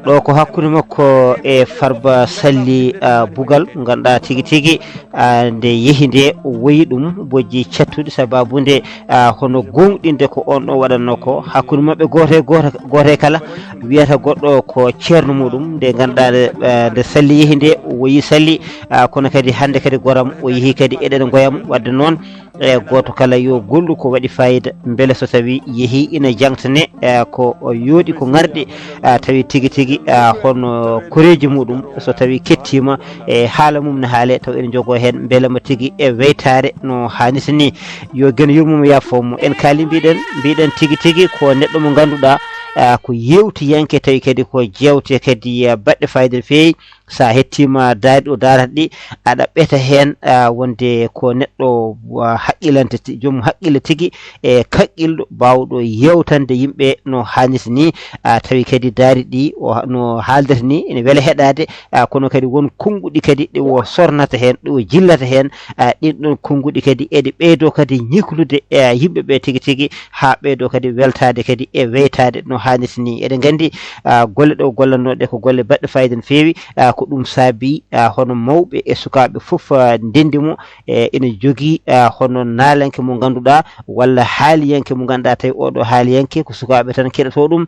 Ɗo ko hakkunde makko e Farba Salli, ah, Bugal, mo ngannduɗaa tigi tigi, ah, nde yehi nde woyi ɗum bojji cattuɗi sababu nde, ah, hono gooŋɗinde ko on ɗon waɗatnoo ko. Hakkunde maɓɓe gooto e gooto, gooto e kala wiyata goɗɗo ko ceerno muɗum, nde ngannduɗaa nde, ah, nde Salli yehi nde woyi Salli, ah, kono kadi hannde kadi goram o yehi kadi eɗen ngoyam. Waɗde noon, e gooto kala yo gollu ko waɗi fayida, mbele so tawi yehi ina jangtane, e ko o yooɗi ko ŋarɗi, a tawi tigi tigi, a hono koreeji muɗum, so tawi kettiima e haala mum ne haale, taw ene jogoo heen mbelema tigi e weytaare no haaniti ni. Yo Geno yurmo mo, yaafo mo. En kaali mbiɗen, mbiɗen tigi tigi ko neɗɗo mo ngannduɗaa, a ko yewtiyanke, tawi kadi ko jewte kadi, a baɗɗe fayida no feewi. So a hettiima daari ɗo daarata ɗi, aɗa ɓeta heen, a, wonde ko neɗɗo, a, haqqilante ti-, joom haqqille tigi e kaqqilɗo baawɗo yeewtande yimɓe no haanirta ni, a, tawi kadi daari ɗi o ha-, no haaldata ni ene wela heɗaade, a, kono kadi won konnguɗi kadi ɗi o sornata heen, ɗi o jillata heen, a, ɗin ɗon konnguɗi kadi eɗi ɓeydoo kadi ñiklude, a, yimɓe ɓe tigi tigi, haa ɓeydoo kadi weltaade kadi e weytaade no haanirta ni. Eɗen nganndi, a, golle ɗe o gollatnoo ɗe ko golle baɗɗe fayida no feewi. Ah, ko ɗum saabi, ah, hono mawɓe e sukaaɓe fof, ah, ndenndi mo, e ina jogii, ah, hono naalanke mo ngannduɗaa walla haaliyanke mo ngannduɗaa tawi oɗo haaliyanke ko sukaaɓe tan keɗotoo ɗum,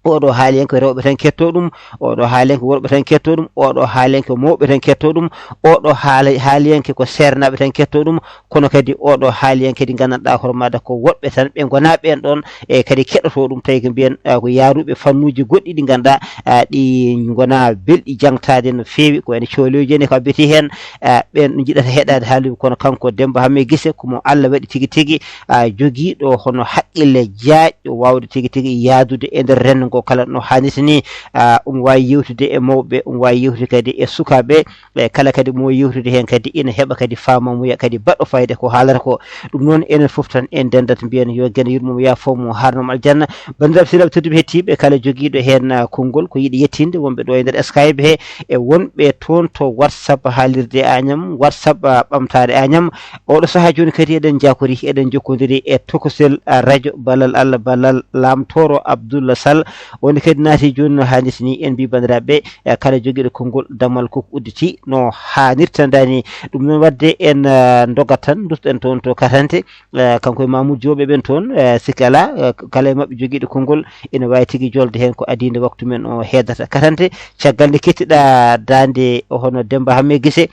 oɗo haaliyanke ko rewɓe tan keɗotoo ɗum, oɗo haaliyanke ko worɓe tan keɗotoo ɗum, oɗo haaliyanke ko mawɓe tan keɗotoo ɗum, oɗo haala-, haaliyanke ko seernaaɓe tan keɗotoo ɗum, kono kadi oɗo haaliyanke kadi nganndanɗaa hoore maaɗa ko woɗɓe tan ɓe ngonaa ɓeen ɗoon, e kadi keɗotoo ɗum, tawi ko mbiyen, ah, ko yaaruɓe fannuuji goɗɗi ɗi ngannduɗaa, ah, ɗi ngonaa belɗi jangtaade no feewi, ko wayno coolooji en e ko abbiti heen, ah, ɓeen ɗo njiɗata heɗaade haalaaji, kono kanko Demmba Hammee Gise ko mo Allah waɗi tigi tigi, ah, jogiiɗo hono haqqille jaajɗo waawde tigi tigi yahdude e nder renndo ngo kala no haanirta ni, ah, omo waawi yewtude e mawɓe, omo waawi yewtude kadi e sukaaɓe, ɓe kala kadi mo yewtude heen kadi ina heɓa kadi faamamuya kadi baɗɗo fayida ko haalata ko. Ɗum noon enen fof tan en ndendat mbiyen yo Geno yurmo mo, yaafo mo, haarno mo aljanna. Banndiraaɓe sehilaaɓe tedduɓe heɗtiiɓe kala jogiiɗo heen, ah, konngol ko yiɗi yettinde wonɓe ɗo e nder Skype he e wonɓe toon to WhatsApp haalirde Añam, WhatsApp, ah, ɓamtaare Añam. Oɗo sahaa jooni kadi eɗen njakori, eɗen njokkondiri e tokosel, ah, radio Ballal Allah, Ballal Lam Tooro Abdoullah Sall. Woni kadi naati jooni no haanirta ni en mbi banndiraaɓe, e kala jogiiɗo konngol, dammal ko udditi no haanirta ndaani. Ɗum noon waɗde en, eh, ndogat tan, ndutto-ɗen toon to Katante, eh, kanko e Mamoudou Diop ɓen toon, eh, sikki alaa, eh, kala e maɓɓe jogiiɗo konngol ina waawi tigi jolde heen ko adii nde waktu men o heedata. Katante, caggal nde kettiɗaa daande hono Demmba Hammee Gise,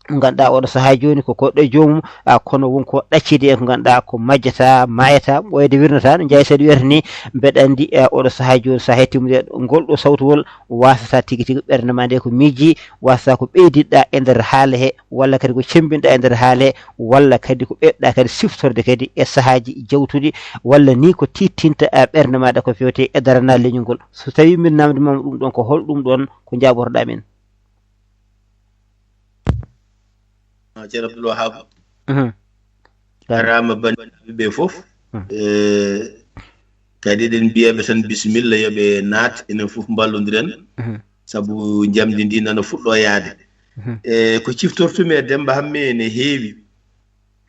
mo ngannduɗaa oɗo sahaa jooni ko koɗɗo e joomum, ah, kono won ko ɗaccidi en ko ngannduɗaa ko majjata, maayata, ɓooyde wirnata, no Njaay Seeɗ wiyata ni, mbeɗa anndi, eh, oɗo sahaa jooni so a hettiima nde ngol ɗo sawtuwol, waasata tigi tigi ɓernde ma nde ko miiji, waasata ko ɓeyditɗaa e nder haala he, walla kadi ko cemmbinɗaa e nder haala he, walla kadi ko ɓeyɗɗaa kadi siftorde kadi e sahaaji jawtuɗi, walla ni ko tiiɗtinta, eh, ɓernde maaɗa ko fewte e daranaal leñol ngol. So tawii min naamndimaama ɗum ɗoon, ko hol ɗum ɗoon ko njaabotoɗaa min? Ah, Ceerno Abdoul Wahab. Mhm. Jaaraama banndiraaɓe ɓe fof. Mhm. Eh, kadi eɗen mbiya ɓe tan bisimilla, yo ɓe naat, enen fof mballondiren. Mhm. Sabu njamndi ndi nana fuɗɗo yaade. Mhm. Eh, ko ciftortumi e Demmba Hammee ne heewi.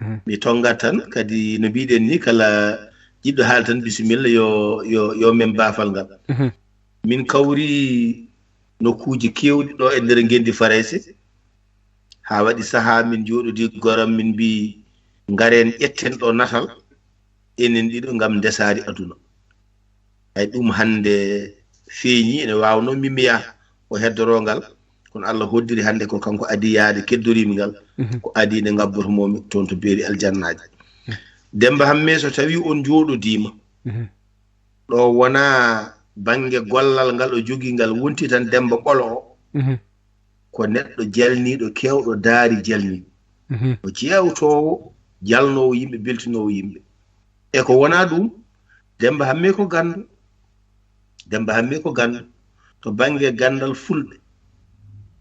Mhm. Mi tonngat tan, kadi no mbiɗen ni, kala jiɗɗo haal tan bisimilla, yo, yo, yo men baafal ngal. Mhm. Min kawri nokkuuji keewɗi ɗo e nder ngenndi Farayse. Haa waɗi sahaa min njooɗodii goram, min mbii, "Ngaren ƴetten ɗo natal, enen ɗiɗo, ngam ndesaari aduna." Hay ɗum hannde feeñi, ene waawnoo min mi yaha ko heddoroo ngal, kono Allah hoddiri hannde ko kanko adii yahde, keddoriimi ngal, mhm, ko adii nde ngabboto-moo-mi toon to beeri aljannaaji. Mhm. Demmba Hammee, so tawii on njooɗodiima, mhm, ɗo wonaa bannge gollal ngal o jogii ngal wonti tan Demmba Ɓolo o, mhm, ko neɗɗo jalniiɗo, keewɗo daari jalniiɗo. Mhm. Ko jeewtoowo, jalnoowo yimɓe, beltinoowo yimɓe. E ko wonaa ɗum, Demmba Hammee ko ganndo. Demmba Hammee ko ganndo. To bannge ganndal Fulɓe,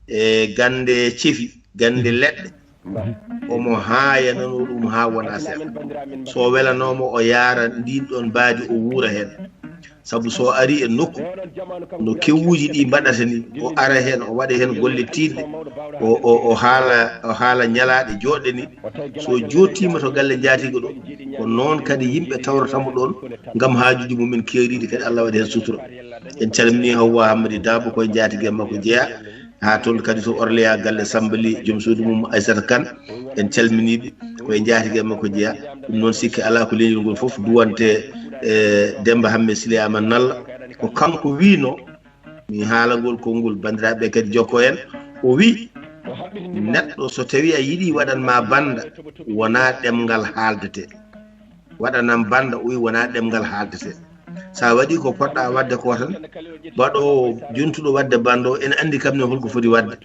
e gannde cefi, gannde leɗɗe, mhm, omo haayananoo ɗum haa wona seeɗa. So o welanooma, o yaara ndiin ɗoon mbaadi, o wuura heen. Sabu so ari e nokku no kewuuji ɗi mbaɗata ni, o ara heen, o waɗa heen golle tiiɗɗe, o, o, o haala, o haala ñalaaɗe jooɗɗe ni. So jooɗtiima to galle njaatiigo ɗo, ko noon kadi yimɓe tawrata mo ɗoon ngam haajuuji mumen keeriiɗi kadi Allah waɗi heen sutura. En calminii Hawwa Hammadi Dabo, koye njaatige makko jeyaa. Haa toon kadi to Orléans, galle Samba Ly, joom suudu mum Aissata Kane, en calminii ɓe, koye njaatige makko jeyaa. Ɗum noon, sikke alaa ko leñol ngol fof duwante e Demba Hamme Sileyama Nalla. Ko kanko wiino, mi haala ngol konngol, banndiraaɓe kadi jokko en. O wi, neɗɗo so tawi a yiɗi waɗan ma bannda, wonaa ɗemngal haaldete. Waɗanam bannda, o wi, wonaa ɗemngal haaldete. So a waɗii ko poɗɗa waɗde ko tan, baɗoowo jontuɗo waɗde bannda o, ene anndi kam ne holko foti waɗde.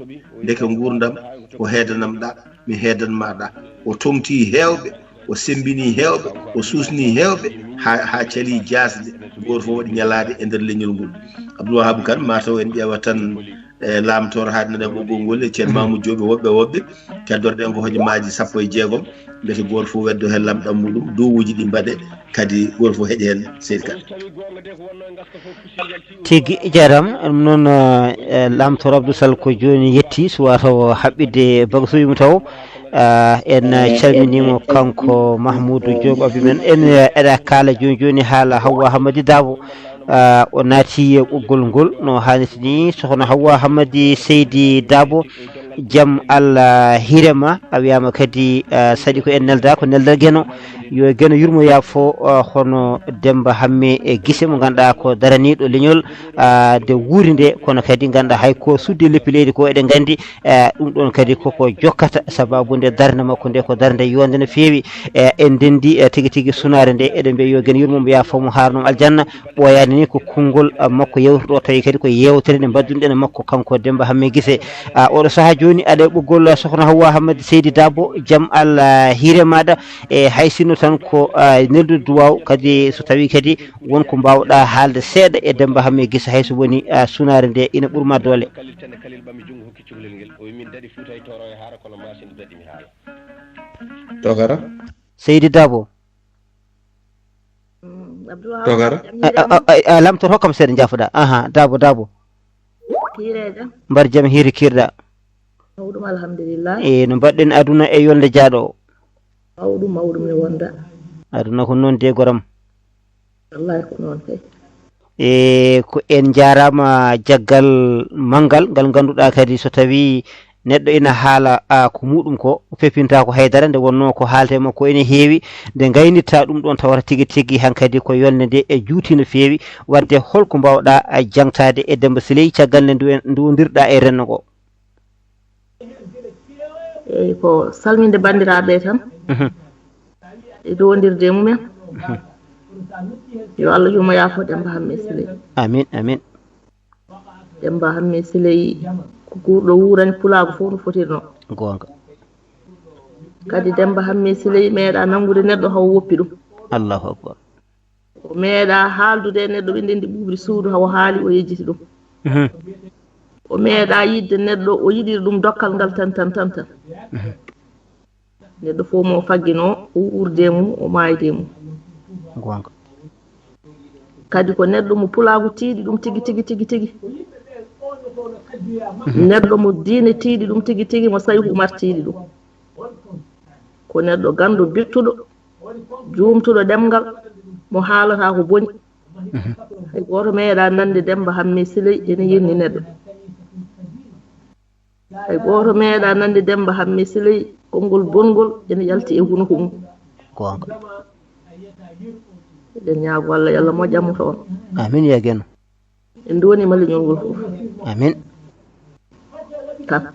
Ndeke nguurndam ko heedanam ɗa, mi heedan ma ɗa. O toŋtii heewɓe, o semmbinii heewɓe, o suusnii heewɓe, haa, haa calii jaasde. Gooto fof waɗi ñalaade e nder leñol ngol. Abdoul Wahab Kane, mataw en ƴeewa tan e Laamtoor haa nana ɓoggol ngol e Ceerno Mamoudou Diop e woɓɓe woɓɓe. Keddorɗen ko hojomaaji sappo e jeegom, mbete gooto fof weddo heen lamɗam muɗum, duwawuuji ɗi mbaɗe, kadi gooto fof heƴa heen, seydi Kane. Tigi, jaaraama. Ɗum noon, eh, Laamtoor Abdou Sall ko jooni yetti, suwaa taw haɓɓitde bagasuuji mum taw. Ah, en calminii mo, kanko Mahmoudou Diop, abi men. En, eh, eɗa kaala jooni jooni haala Hawwa Hammadi Dabo. Ah, o naati e ɓoggol ngol no haanirta ni. Sokhna Hawwa Hammadi Seydi Dabo, jam Allah hiire ma. A wiyaama kadi, ah, saɗi ko en nelda, ko neldal Geno. Yo Geno yurmo yaafo, ah, hono Demba Hamme e Gise mo ngannduɗaa ko daraniiɗo leñol, ah, nde wuuri nde, kono kadi ngannduɗaa hay ko suddi leppi leydi ko eɗen nganndi. Eh, ɗum ɗoon kadi koko jokkata, sababu nde darnde makko nde ko darnde yonde no feewi. Eh, en ndenndi, eh, tigi tigi sunaare nde, eɗen mbiya yo Geno yurmo mo, yaafo mo, haarno mo aljanna. Ɓooyaani ni ko konngol, ah, makko yewtuɗo, tawi kadi ko yeewtere nde mbaɗdunoɗen e makko, kanko Demba Hamme Gise. Ah, oɗo sahaa jooni aɗa e ɓoggol, ah, Sokhna Hawwa Hammadi Seydi Dabo, jam Allah hiire maɗa. E hay sinno tan ko, ah, neldude duwaaw, kadi so tawi kadi won ko mbaawɗa haalde seeɗa e Demba Hamme Gise, hay so woni, ah, sunaare nde ina ɓurma doole. Togara. Seydi Dabo. Togara. A lamtor hokkam seeɗa, jaafoɗa. Aha, Dabo, Dabo. Kiireejo. Mbar jam hiiri kiirɗa. Mawɗum alhamdulillah. E no mbaɗɗen aduna e yolde jaaɗo o? Mawɗum, mawɗum ne wonda. Aduna ko noon de, goram. Wallahi ko noon kay. E ko en njaaraama jaggal manngal ngal ngannduɗaa kadi so tawii neɗɗo ina haala, a, ko muɗum ko, o pepinta ko haydara, nde wonnoo ko haalte makko ene heewi, nde ngaynitta ɗum ɗoon tawata tigi tigi hankadi ko yolnde nde e juuti no feewi. Wadde holko mbaawɗa, a, jaŋtaade e Demmba Siley caggal nde ndu-, nduwondirɗa e renndo ngo? Eyi, ko salminde banndiraaɓe tan. Mhm. E duwondirde e mumen. Mhm. Yo Allah yurmo yaafo Demmba Hamme Siley. Amin, amin. Demmba Hamme Siley ko guurɗo wuurani pulaagu fof no fotirnoo. Goonga. Kadi Demmba Hamme Siley meeɗa nanngude neɗɗo hawo woppi ɗum. Allahu akbar. O meeɗa haaldude e neɗɗo ɓe ndenndi ɓuuɓri suudu hawo haali o yejjiti ɗum. Mhm. O meeɗa yiɗde neɗɗo o yiɗiri ɗum dokkal ngal tan tan tan tan. Mhm. Neɗɗo fof mo fagginoo, o wuurde e mum, o maayde e mum. Goonga. Kadi ko neɗɗo mo pulaagu tiiɗi ɗum tigi, tigi, tigi, tigi. Neɗɗo mo diine tiiɗi ɗum tigi, tigi, mo Sayhu Umar tiiɗi ɗum. Ko neɗɗo ganndo bittuɗo, juumtuɗo ɗemngal, mo haalata ko boni. Mhm. Hay gooto meeɗa nande Demmba Hamme Siley ene yirni neɗɗo. Hay gooto meeɗa nande Demmba Hamme Siley konngol bongol ene yalti e hunuko mum. Goonga. Eɗen ñaago Allah, yo Allah moƴƴan mo toon. Amin, ya Geno. En nduwaniima leñol ngol fof. Amin. Tan.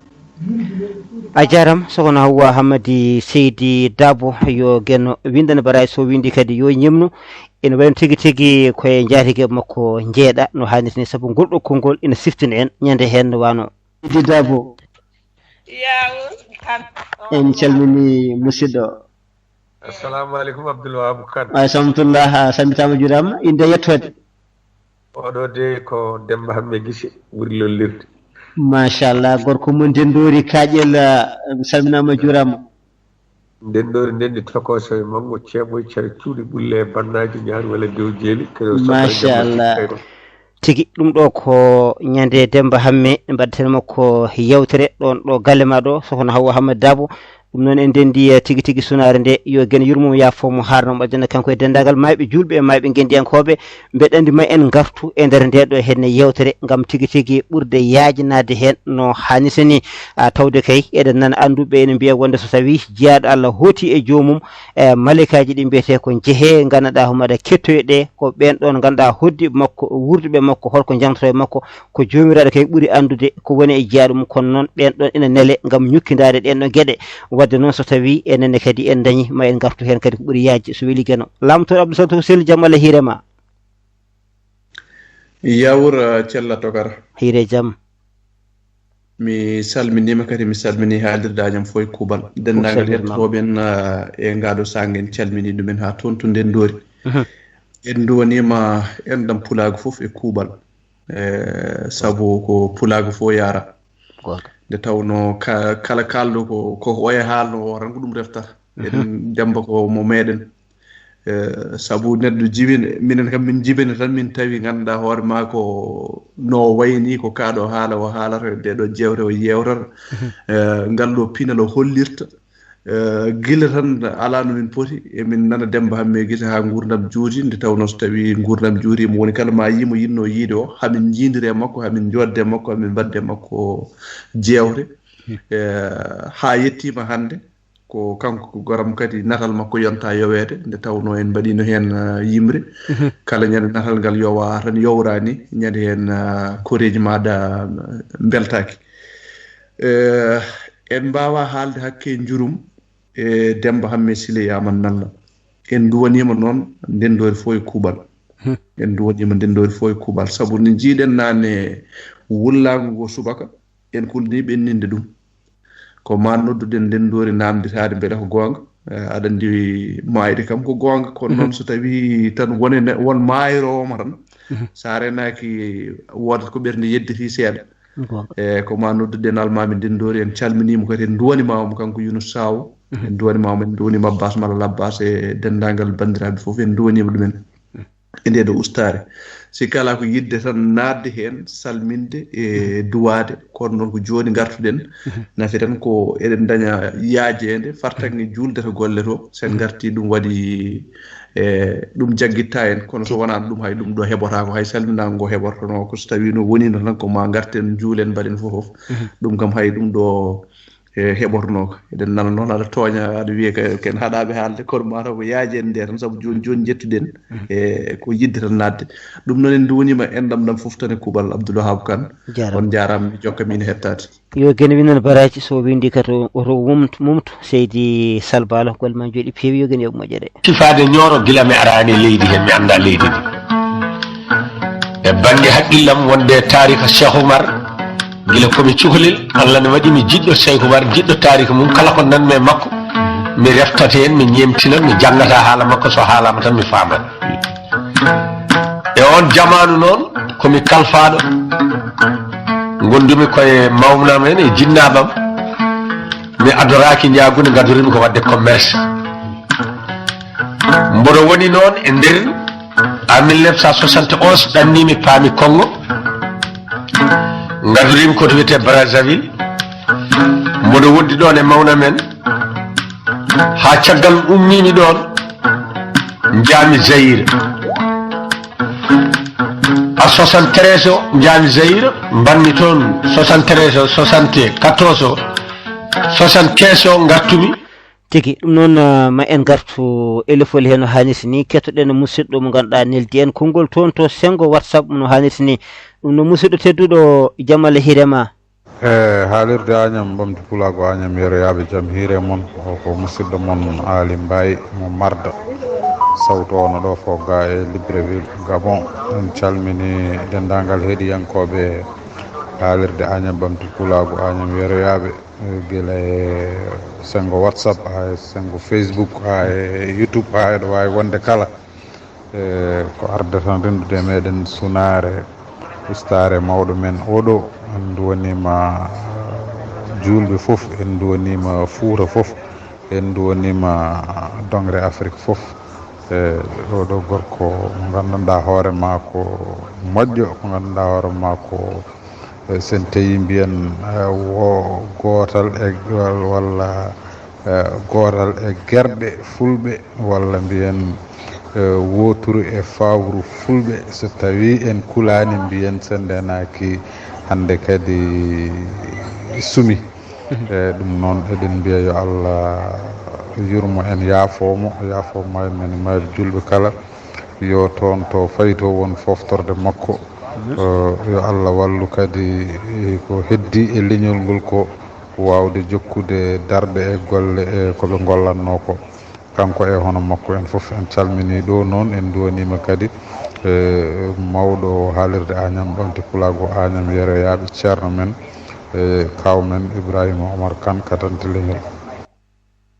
A jaaraama, Sokhna Hawwa Hammadi Seydi Dabo, yo Geno winndane baraji, so winndi kadi yo ñemnu. Ene wayi no tigi tigi koye njaatige makko njeeɗa no haanirta ni, sabu ngol ɗo konngol ina siftini en ñande heen no waano. Seydi Dabo, Yaw, kan. En calmini musidɗo. Assalamu aleykum, Abdoul Wahab Kane. Ay, samtullah, a sambitaama, juuraama. Innde e yettoode? Oɗo de ko Demmba Hamme Gise, ɓuri lollirde. Machallah, gorko mon Denndoori Kaaƴel, eh, mi salminaama, juuraama. Nden ɗo ndenndi tokooso e manngo ceeɓo e cere cuuɗi ɓulle e bannaaji ñaari walla dow jeeli. Machallah. Tigi ɗum ɗo ko ñande Demba Hamme, mbaɗten makko yewtere ɗon ɗo galle ma ɗo, sokhna Hawwa Hammet Dabo. Ɗum noon en ndenndi, eh, tigi tigi sunaare nde, yo gen yurmo mo yaafo mo haarno mo aljana kanko e denndaangal maayɓe juulɓe e maayɓe ngenndiyankooɓe. Mbeɗa anndi ma en ngartu e nder nde ɗo henne yewtere ngam tigi tigi ɓurde yaajinaade heen no haanirta ni. A tawde kay eɗen nana annduɓe ene mbiya wonde so tawii jiyaaɗo Allah hooti e joomum, e malaykaaji ɗi mbiyetee ko njehee, nganndanɗaa homo aɗa kettoye ɗe, ko ɓeen ɗoon ngannduɗaa hoddiiɓe makko, wuurduɓe makko, holko njangtotoo e makko, ko joomiraaɗo kay ɓuri anndude ko woni e jiyaaɗo mum, kono noon ɓeen ɗoon ina nele ngam ñukkindaade ɗeen ɗoon geɗe. Waɗde noon so tawii enenne kadi en ndañi ma en ngartu heen kadi ko ɓuri yaajde so weli Geno. Laamtooɗo Abdou Sall to ko selli jam Allah hiire ma. Yawur, eh, Cella Tokara. Hiire jam. Mi salminiima kadi, mi salmini haalirde Añam fof e kuuɓal. Denndaangal hettotooɓe en, eh, e ngaɗo saanga en calmini ɗumen haa toon to Ndenndoori. Mhm. En nduwaniima enɗam pulaagu fof e kuuɓal. Eh, sabu ko pulaagu fof yaara. Goonga. Nde tawnoo ka-, kala kaalɗo ko, ko oya haalno o tan ko ɗum reftata. Mhm. Eɗen Demmba ko mo meɗen. Eh, sabu neɗɗo jibina, minen kam min jibina tan, min tawi ngannduɗaa hoore maa ko no wayni, ko kaɗo haala o haalata, ɗeɗo jewte o yewtata. Mhm. Eh, ngal ɗo pinal o hollirta. Eh, gila tan alaa no min poti, emin nana Demmba Hamme gila haa nguurndam juuti, nde tawnoo so tawii nguurndam juuti, mo woni kala ma yii mo yiɗno yiide o, hamin njiidiri e makko, hamin njoodde e makko, hamin mbaɗde e makko jewte. Mhm. Eh, haa yettiima hannde, ko kanko ko goram kadi natal makko yonta yoweede, nde tawnoo en mbaɗino heen, eh, yimre. Mhm. Kala ñande natal ngal yowa tan yowraani, ñande heen, eh, koreeji maaɗa, eh, mbeltaaki. Eh, en mbaawa haalde hakke njurum e Demmba Hamme Sile Yaaman Nalla. En nduwaniima noon Ndenndoori fof e kuuɓal. Hmm. En nduwaniima Ndenndoori fof e kuuɓal. Sabu no njiiɗen naane wullaango ngo subaka, en kulnii ɓenninde ɗum. Ko maa nodduɗen Ndenndoori naamnditaade mbele ko goonga. Eh, aɗa anndi maayde kam ko goonga, kono noon so tawii tan wone ne-, won maayrooma tan, mhm, so a renaaki woodat ko ɓernde yedditii seeɗa. Goonga. E ko maa nodduɗen almaami Ndenndoori, en calminiima kadi, en nduwaniima mo kanko Yunus Saw. Mhm. En nduwaniima mo, en nduwaniima Abbas Malal Abbas e denndaangal banndiraaɓe fof, en nduwaniima ɗumen. Mhm. E ndee ɗo ustaare. Si kala ko yiɗde tan naatde heen, salminde e, mhm, duwaade, kono noon ko jooni ngartuɗen. Mhm. Nafi tan ko eɗen ndaña yaajeende, fartaŋŋe, mhm, juulde to golle to, so en, mhm, ngartii ɗum waɗi, e, ɗum jaggitta en, kono so wonaano ɗum hay ɗum ɗo heɓotaako, hay salminaango ngo heɓortonoo ko so tawii no woniino tan ko maa ngarten njuulen mbaɗen fof fof. Mhm. Ɗum kam hay ɗum ɗo e, heɓornoo ko. Eɗen nana noon aɗa tooña, aɗa wiya ko, ko en haɗaaɓe haalde, kono mataw ko yaajeende nde tan, sabu jooni jooni njettuɗen, mhm, e ko yiɗde tan naatde. Ɗum noon en nduwaniima enɗam ɗam fof tan e kuuɓal Abdoul Wahab Kane. Jaaraama. On njaaraama, mi jokka mi ina hettaade. Yo Geno winnan baraaji, so winndi kadi o, oto mumtu, mumtu. Seydi Sall Baalo, golle ma njooɗi peewi, yo Geno yoɓ moƴƴere. Sifaade Ñooro gila mi araani e leydi he, mi anndaa leydi ndi. E bannge haqqillam wonde taarika Cheikh Oumar, gila ko mi cukalel, Allah ne waɗi mi jiɗɗo Cheikh Oumar, jiɗɗo taarika mum, kala ko nanmi e makko, mi reftat heen, mi ñeemtinat, mi janngata haala makko, so haalaama tan mi faamat. E oon jamaanu noon, ko mi kalfaaɗo, ngondumi ko e mawnam en e jinnaaɓam, mi adoraaki njaagunde, ngadorimi ko waɗde commerce. Mboɗo woni noon e nder en mille neuf cent soixante et onze, ɗanniimi paami Konngo, ngadoriimi ko to wiyetee Brazzaville. Mboɗo wondi ɗoon e mawna men, haa caggal ummiimi ɗoon, njaami Zaïre. A soixante-treize o, njaami Zaïre, mbanmi toon soixante-treize o, soixante-quatorze o, soixante-quinze o, ngartumi. Tigi, ɗum noon, ah, ma en ngartu e lefol hee no haanirta ni, kettoɗen musidɗo mo ngannduɗaa neldi en konngol toon to senngo WhatsApp no haanirta ni. Ɗum noon, musidɗo tedduɗo, jam Allah hiire ma. E haalirde Añam Ɓamtu Pulaagu, Añam yeroyaaɓe, jam hiire mon. O ko musidɗo mon Aali Mbaye mo Marda. Sawtu o no ɗo fof ga e Libreville, Gabon. En calmini denndaangal heɗiyankooɓe haalirde Añam Ɓamtu Pulaagu, Añam yeroyaaɓe. Gila e senngo WhatsApp, haa e senngo Facebook, haa e YouTube, haa eɗo waawi wonde kala. E ko arde tan renndude e meɗen sunaare, ustaare mawɗo men oɗo. En nduwaniima juulɓe fof, en nduwaniima Fuuta fof. En nduwaniima dongre Afrik fof. E oɗo gorko mo nganndanɗaa hoore maa ko moƴƴo, mo nganndanɗaa hoore maa ko, e, so en tawi mbiyen, e, wo gootal e walla, e, gootal e gerɗe fulɓe, walla mbiyen, e, wooturu e fawru fulɓe, so tawi en kulaani mbiyen so ndeenaaki hannde kadi sumi. E ɗum noon eɗen mbiya yo Allah yurmo en, yaafoo mo, yaafoo mo en, men mayɓe julɓe kala, yo toon to fayi to won foftorde makko. Eh, yo Allah wallu kadi, eh, ko heddi e leñol ngol ko waawde jokkude darɗe e golle e ko ɓe ngollatnoo ko. Kanko e hono makko en fof en calminii ɗo noon, en nduwaniima kadi, eh, mawɗo haalirde Añam, ɓamti pulaagu Añam yeroyaaɓe, ceerno men, eh, kaaw men Ibrahima Omar Kane, katante leñol.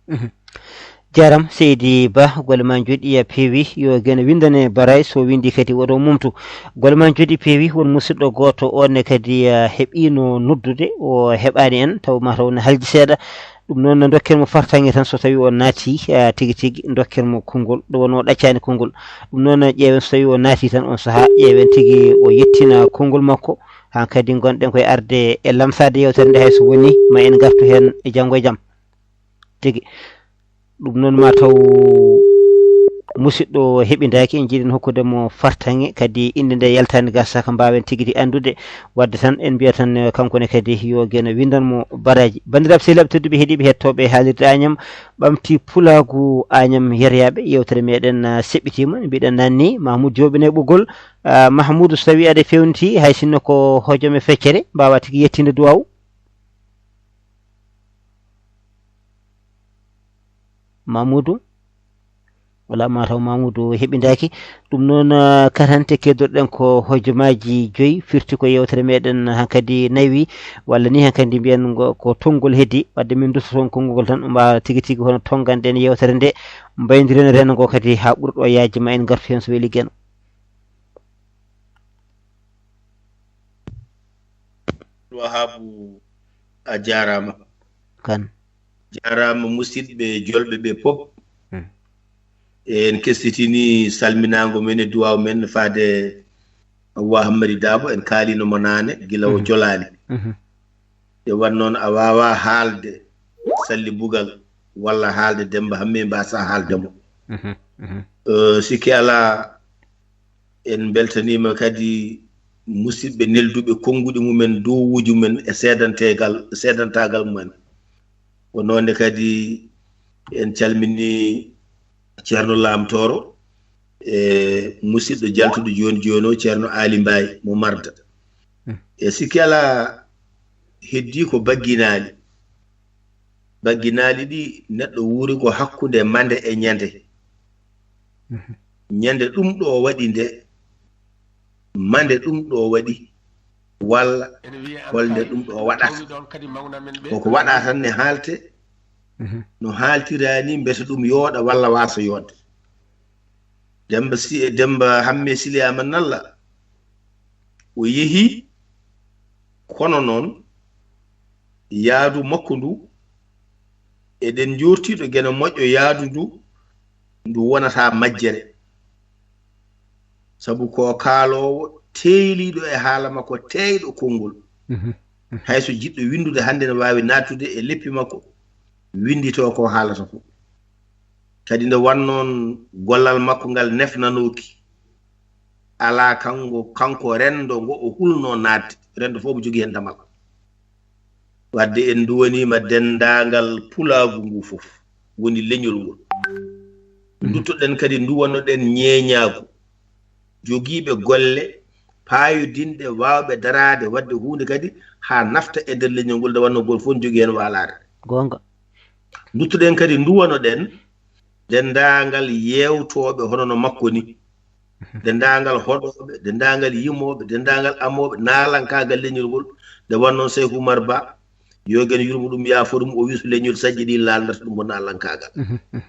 Mhm. Jaram, seydi Ba, golle ma njooɗi, a peewi, yo geno winndane baray, so winndi kadi woto mumtu. Golle ma njooɗi peewi, won musidɗo gooto, on ne kadi, ah, heɓiino noddude, o heɓaani en, taw mataw ne halji seeɗa. Ɗum noon, ndokken mo fartaŋŋe tan, so tawi o naati, ah, tigi tigi, ndokken mo konngol, ɗo wonno o ɗaccaani konngol. Ɗum noon, ƴeewen so tawi o naati tan on sahaa, ƴeewen tigi o yettina konngol makko. Haa kadi ngonɗen koye arde e lamsaade yeewtere nde, hay so woni ma en ngartu heen e janngo e jam. Tigi. Ɗum noon ma taw musidɗo heɓindaaki, en njiɗi hokkude mo fartaŋŋe, kadi innde nde yaltaani gasaka, mbaawen tigi di anndude. Wadde tan en mbiya tan, eh, kanko ne kadi yo geno winndan mo baraaji. Banndiraaɓe sehilaaɓe tedduɓe heɗiiɓe hettooɓe haalirde Añam, ɓamti pulaagu Añam yeroyaaɓe, yeewtere meɗen, ah, seɓɓitiima, mbiɗen nanni Mahmoud Jooɓi ne ɓoggol. Ah, Mahmoud, so tawi aɗa fewnditi, hay sinno ko hojom e feccere, mbaawa tigi yettinde duwaaw. Mamoudou? Wala, mataw Mamoudou heɓindaaki. Ɗum noon, ah, katante keddoɗen ko hojomaaji joyi, firti ko yeewtere meɗen hankadi nawi, walla ni hankadi mbiyen ngo ko tonngol heddi. Wadde min dusto toon konngol tan, mba tigi tigi hono tonnganɗen yeewtere nde, mbaydiren rendo ngo kadi haa ɓura ɗo yaajde, ma en ngartu heen so weli Geno. Wahabu, a jaaraama. Kan. Jaaraama musidɓe julɓe ɓe fof. Hmm. En kestitini salminaango men e duwaaw men faade Hawwa Hammadi Daabo, en kaalino mo naane, gila o Mhm. jolaani. Mhm. Nde wan noon a waawaa haalde Salli Bugal walla haalde Demmba Hammee, mbaasaa haalde mo. Mhm. Mhm. Eh, sikki alaa, en mbeltaniima kadi musidɓe nelduɓe konnguɗi mumen, duwawuuji mumen e seedanteegal, seedantaagal mumen. Ko noon ne kadi en calminii Ceerno Laam Tooro e musidɗo jaltuɗo jooni jooni o, Ceerno Aali Mbaay mo Marda. Hmm. E sikki alaa, heddii ko bagginaali. Bagginaali ɗi neɗɗo wuuri ko hakkunde mande e ñande. Mhm. Ñande ɗum ɗo waɗi nde, mande ɗum ɗo waɗi, walla holnde ɗum ɗo waɗata. Koko waɗa tan ne haalte, Mhm. no haaltira ni, mbete ɗum yooɗa walla waasa yooɗde. Demmba Si-, Demmba Hammee Sili Aman Nalla, o yehi, kono noon, yaadu makko ndu, eɗen njoorti ɗo Geno moƴƴo yaadu ndu, ndu wonata majjere. Sabu ko kaaloowo teeyliiɗo e haala makko, teeyɗo konngol. Mhm. Mhm. Hay so jiɗɗo winndude hannde ne waawi naattude e leppi makko, winnditoo ko haalata ko. Kadi nde wan noon gollal makko ngal nefnanooki, alaa kanko, kanko renndo ngo o hulno naatde, renndo fof mo jogii heen damal. Wadde en nduwaniima denndaangal pulaagu ngu fof, woni leñol ngol. Mhm. Nduttoɗen kadi nduwanoɗen ñeeñaagu, jogiiɓe golle, paayodinɗe, waawɓe daraade, waɗde huunde kadi haa nafta e nder leñol ngol, nde wannoo gol fof ne jogii heen waalaare. Goonga. Nduttoɗen kadi nduwanoɗen denndaangal yeewtooɓe hono no makko ni. Denndaangal hoɗooɓe, denndaangal yimooɓe, denndaangal amooɓe, naalankaagal leñol ngol, nde wannoo Seyku Umar Ba, yo Geno yurmo ɗum, yaafo ɗum, o wii so leñol saƴƴi ɗi laalnata ɗum ko naalankaagal. Mhm, mhm.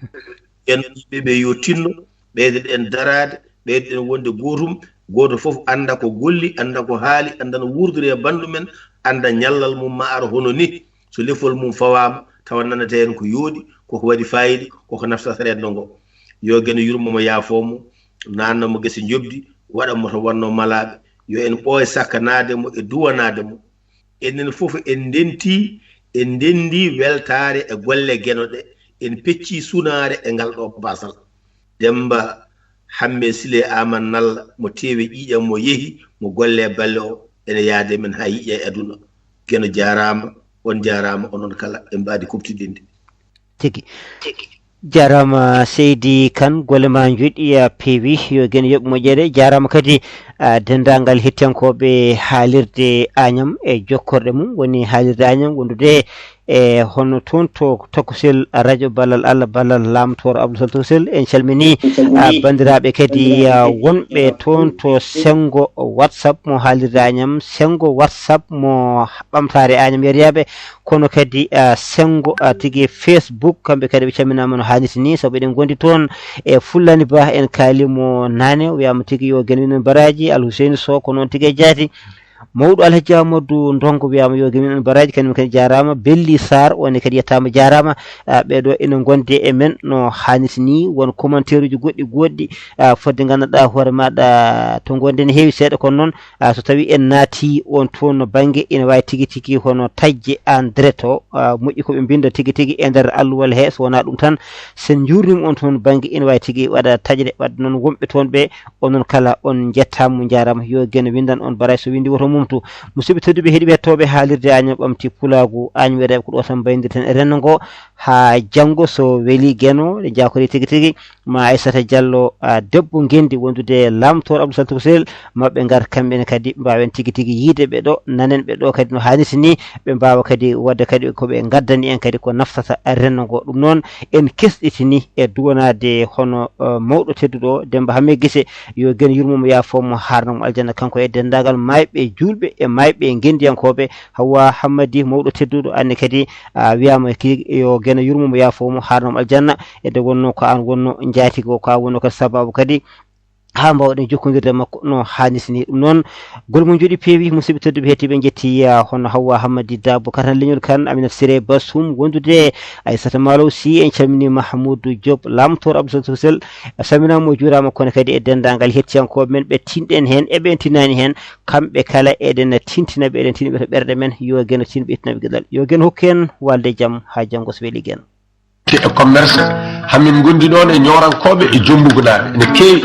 En yimɓe ɓe yo tinno, ɓeydoɗen daraade, ɓeydoɗen wonde gootum, gooto fof annda ko golli, annda ko haali, annda no wuurdiri e banndu men, annda ñallal mum ma ar hono ni. So lefol mum fawaama, tawa nanata heen ko yooɗi, koko waɗi faayiida, koko naftata renndo ngo. Yo Geno yurmo mo, yaafoo mo, naatna mo gese njoɓdi, waɗa mo to wonno malaaɓe. Yo en ɓooy sakkanaade mo e duwanaade mo. Enen fof en ndenti, en ndenndi weltaare e golle Geno ɗe, en pecci sunaare e ngal ɗo baasal. Demmba Hammee Sile Aman Nalla mo teewe ƴiiƴam mo yehi, mo golle balle o, ene yaade men haa yiƴa e aduna. Geno jaaraama, on jaaraama, onon kala, en mbaadi kuɓtidinde. Tigi. Jaaraama seydi Kan, golle ma njoɗɗi, a peewi, yo Geno yoɓ moƴƴere. Jaaraama kadi, a, denndaangal hettiyankooɓe haalirde Añam e jokkorɗe mum, woni haalirde Añam wondude e hono toon to Tokosel, radio Ballal Allah, Ballal Laamtoor Abdou Sall Tokosel. En calminii, a, banndiraaɓe kadi, a, wonɓe toon to senngo WhatsApp mo haalirde Añam, senngo WhatsApp mo ɓamtaare Añam yeryaaɓe, kono kadi, a, senngo, a, tigi Facebook, kamɓe kadi ɓe calminaama no haanirta ni, sabu eɗen ngondi toon e Fullani Ba, en kaali mo naane, o wiyaama tigi yo Geno win en baraaji, Al Huseyni Sow, ko noon tigi e jaati. Mawɗo Alhaji Amadou Ndongo wiyaama yo Geno win en baraaji, kañum kadi jaaraama. Belli Sarr, on ne kadi yettaama, jaaraama. A, ɓee ɗo ina ngondi e men no haanirta ni, won commentaire uji goɗɗi goɗɗi, a, fodde nganndanɗaa hoore maaɗa to ngondi ne heewi seeɗa, kono noon, a, so tawii en naati on toon bannge, ina waawi tigi tigi hono Taƴde en direct o, a, moƴƴi ko ɓe mbinnda tigi tigi e nder alluwal he, so wonaa ɗum tan, so en njuurniima on toon bannge, ina waawi tigi waɗa taƴre. Waɗde noon, wonɓe toon ɓe, onon kala, on njettaama, njaaraama. Yo Geno winndan on baraaji, so winndi woto mumtu. Musidɓe tedduɓe heɗiiɓe hettooɓe haalirde Añam Ɓamti Pulaagu, Añam e rewɓe, ko ɗo tan mbayndirten e renndo ngo. Haa janngo, so welii Geno, ɗe njaakorii tigi tigi. Ma Aissata Diallo, a, debbo ngenndi wondude Laamtoor Abdou Sall Tokosel, ma ɓe ngar kamɓe ne kadi, mbaawen tigi tigi yiyde ɓe ɗo, nanen ɓe ɗo kadi no haanirta ni, ɓe mbaawa kadi waɗde kadi ko ɓe ngaddani en kadi ko naftata renndo ngo. Ɗum noon, en kesɗitini e duwanaade hono, e, mawɗo tedduɗo o, Demmba Hammee Gise, yo Geno yurmo mo, yaafoo mo, haarna mo aljanna, kanko e denndaangal maayɓe juulɓe e maayɓe ngenndiyankooɓe. Hawwa Hammadi, mawɗo tedduɗo, aan ne kadi, a, wiyaama ki-, yo Geno yurmo mo, yaafoo mo, haarna mo aljanna. E nde wonnoo ko aan wonnoo njaatigi o, ko aan wonnoo kadi sabaabu kadi haa mbaawɗen jokkondirde e makko no haanirta ni. Ɗum noon, gol mo njoɗi peewi, musidɓe tedduɓe heɗiiɓe, njetti, a, hono Hawwa Hammadi Dabo, Katan Leñol Kan, Aminata Siré Basum, wondude Aissata Malo Sy, en calminii Mahmoudou Diop, Laamtoor Abdou Sall Tokosel, a salminaama, o juuraama, kono kadi e denndaangal heɗiyankooɓe men ɓe tinɗen heen e ɓe en tinnaani heen, kamɓe kala eɗen tintina ɓe, eɗen tinni ɓe to ɓerɗe men, yo Geno tin ɓe, ittana ɓe geɗal. Yo Geno hokku en waalde jam haa janngo so welii Geno. Te e commerce, hamin ngondi ɗoon e Ñoorankooɓe e Jombugunaaɓe, ene keewi.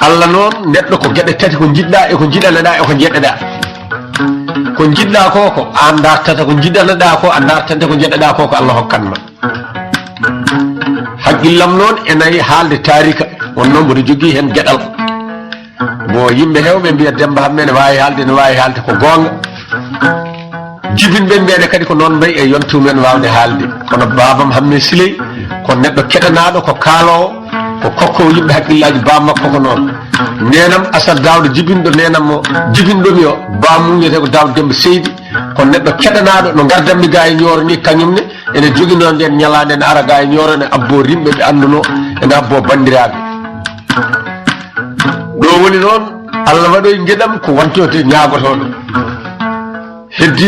Allah noon, neɗɗo ko geɗe tati, ko njiɗɗaa e ko njiɗanaɗaa e ko njeɗɗaɗaa. Ko njiɗɗaa ko, ko aan ndaartata, ko njiɗanaɗaa ko, a ndaartante, ko njeɗɗaɗaa ko, ko Allah hokkan ma. Haqqillam noon ene e haalde taarika, on noon mboɗo jogii heen geɗal. Bon, yimɓe heewɓe mbiya Demmba Hammee ne waawi haalde, ne waawi haalde, ko goonga. Jibinɓe ɓe ne kadi ko noon mbayi e yontu men waawde haalde. Kono baabam Hammee Siley ko neɗɗo keɗanaaɗo, ko kaaloowo, ko kokkoowo yimɓe hakkillaaji. Baam makko ko noon. Neenam Asad Daawda jibinɗo neenam mo, jibinɗo mi o, baam mum wiyetee ko Daawda Demmba Seydi, ko neɗɗo keɗanaaɗo, no ngardanmi gaa e Ñooro ni, kañum ne ene joginoo ndeen ñalaande, ene ara gaa e Ñooro, ene abboo rimɓe ɓe annduno, ene abboo banndiraaɓe. Ɗo woni noon, Allah waɗoyi ngeɗam ko wontoode ñaagotooɗo. Heddi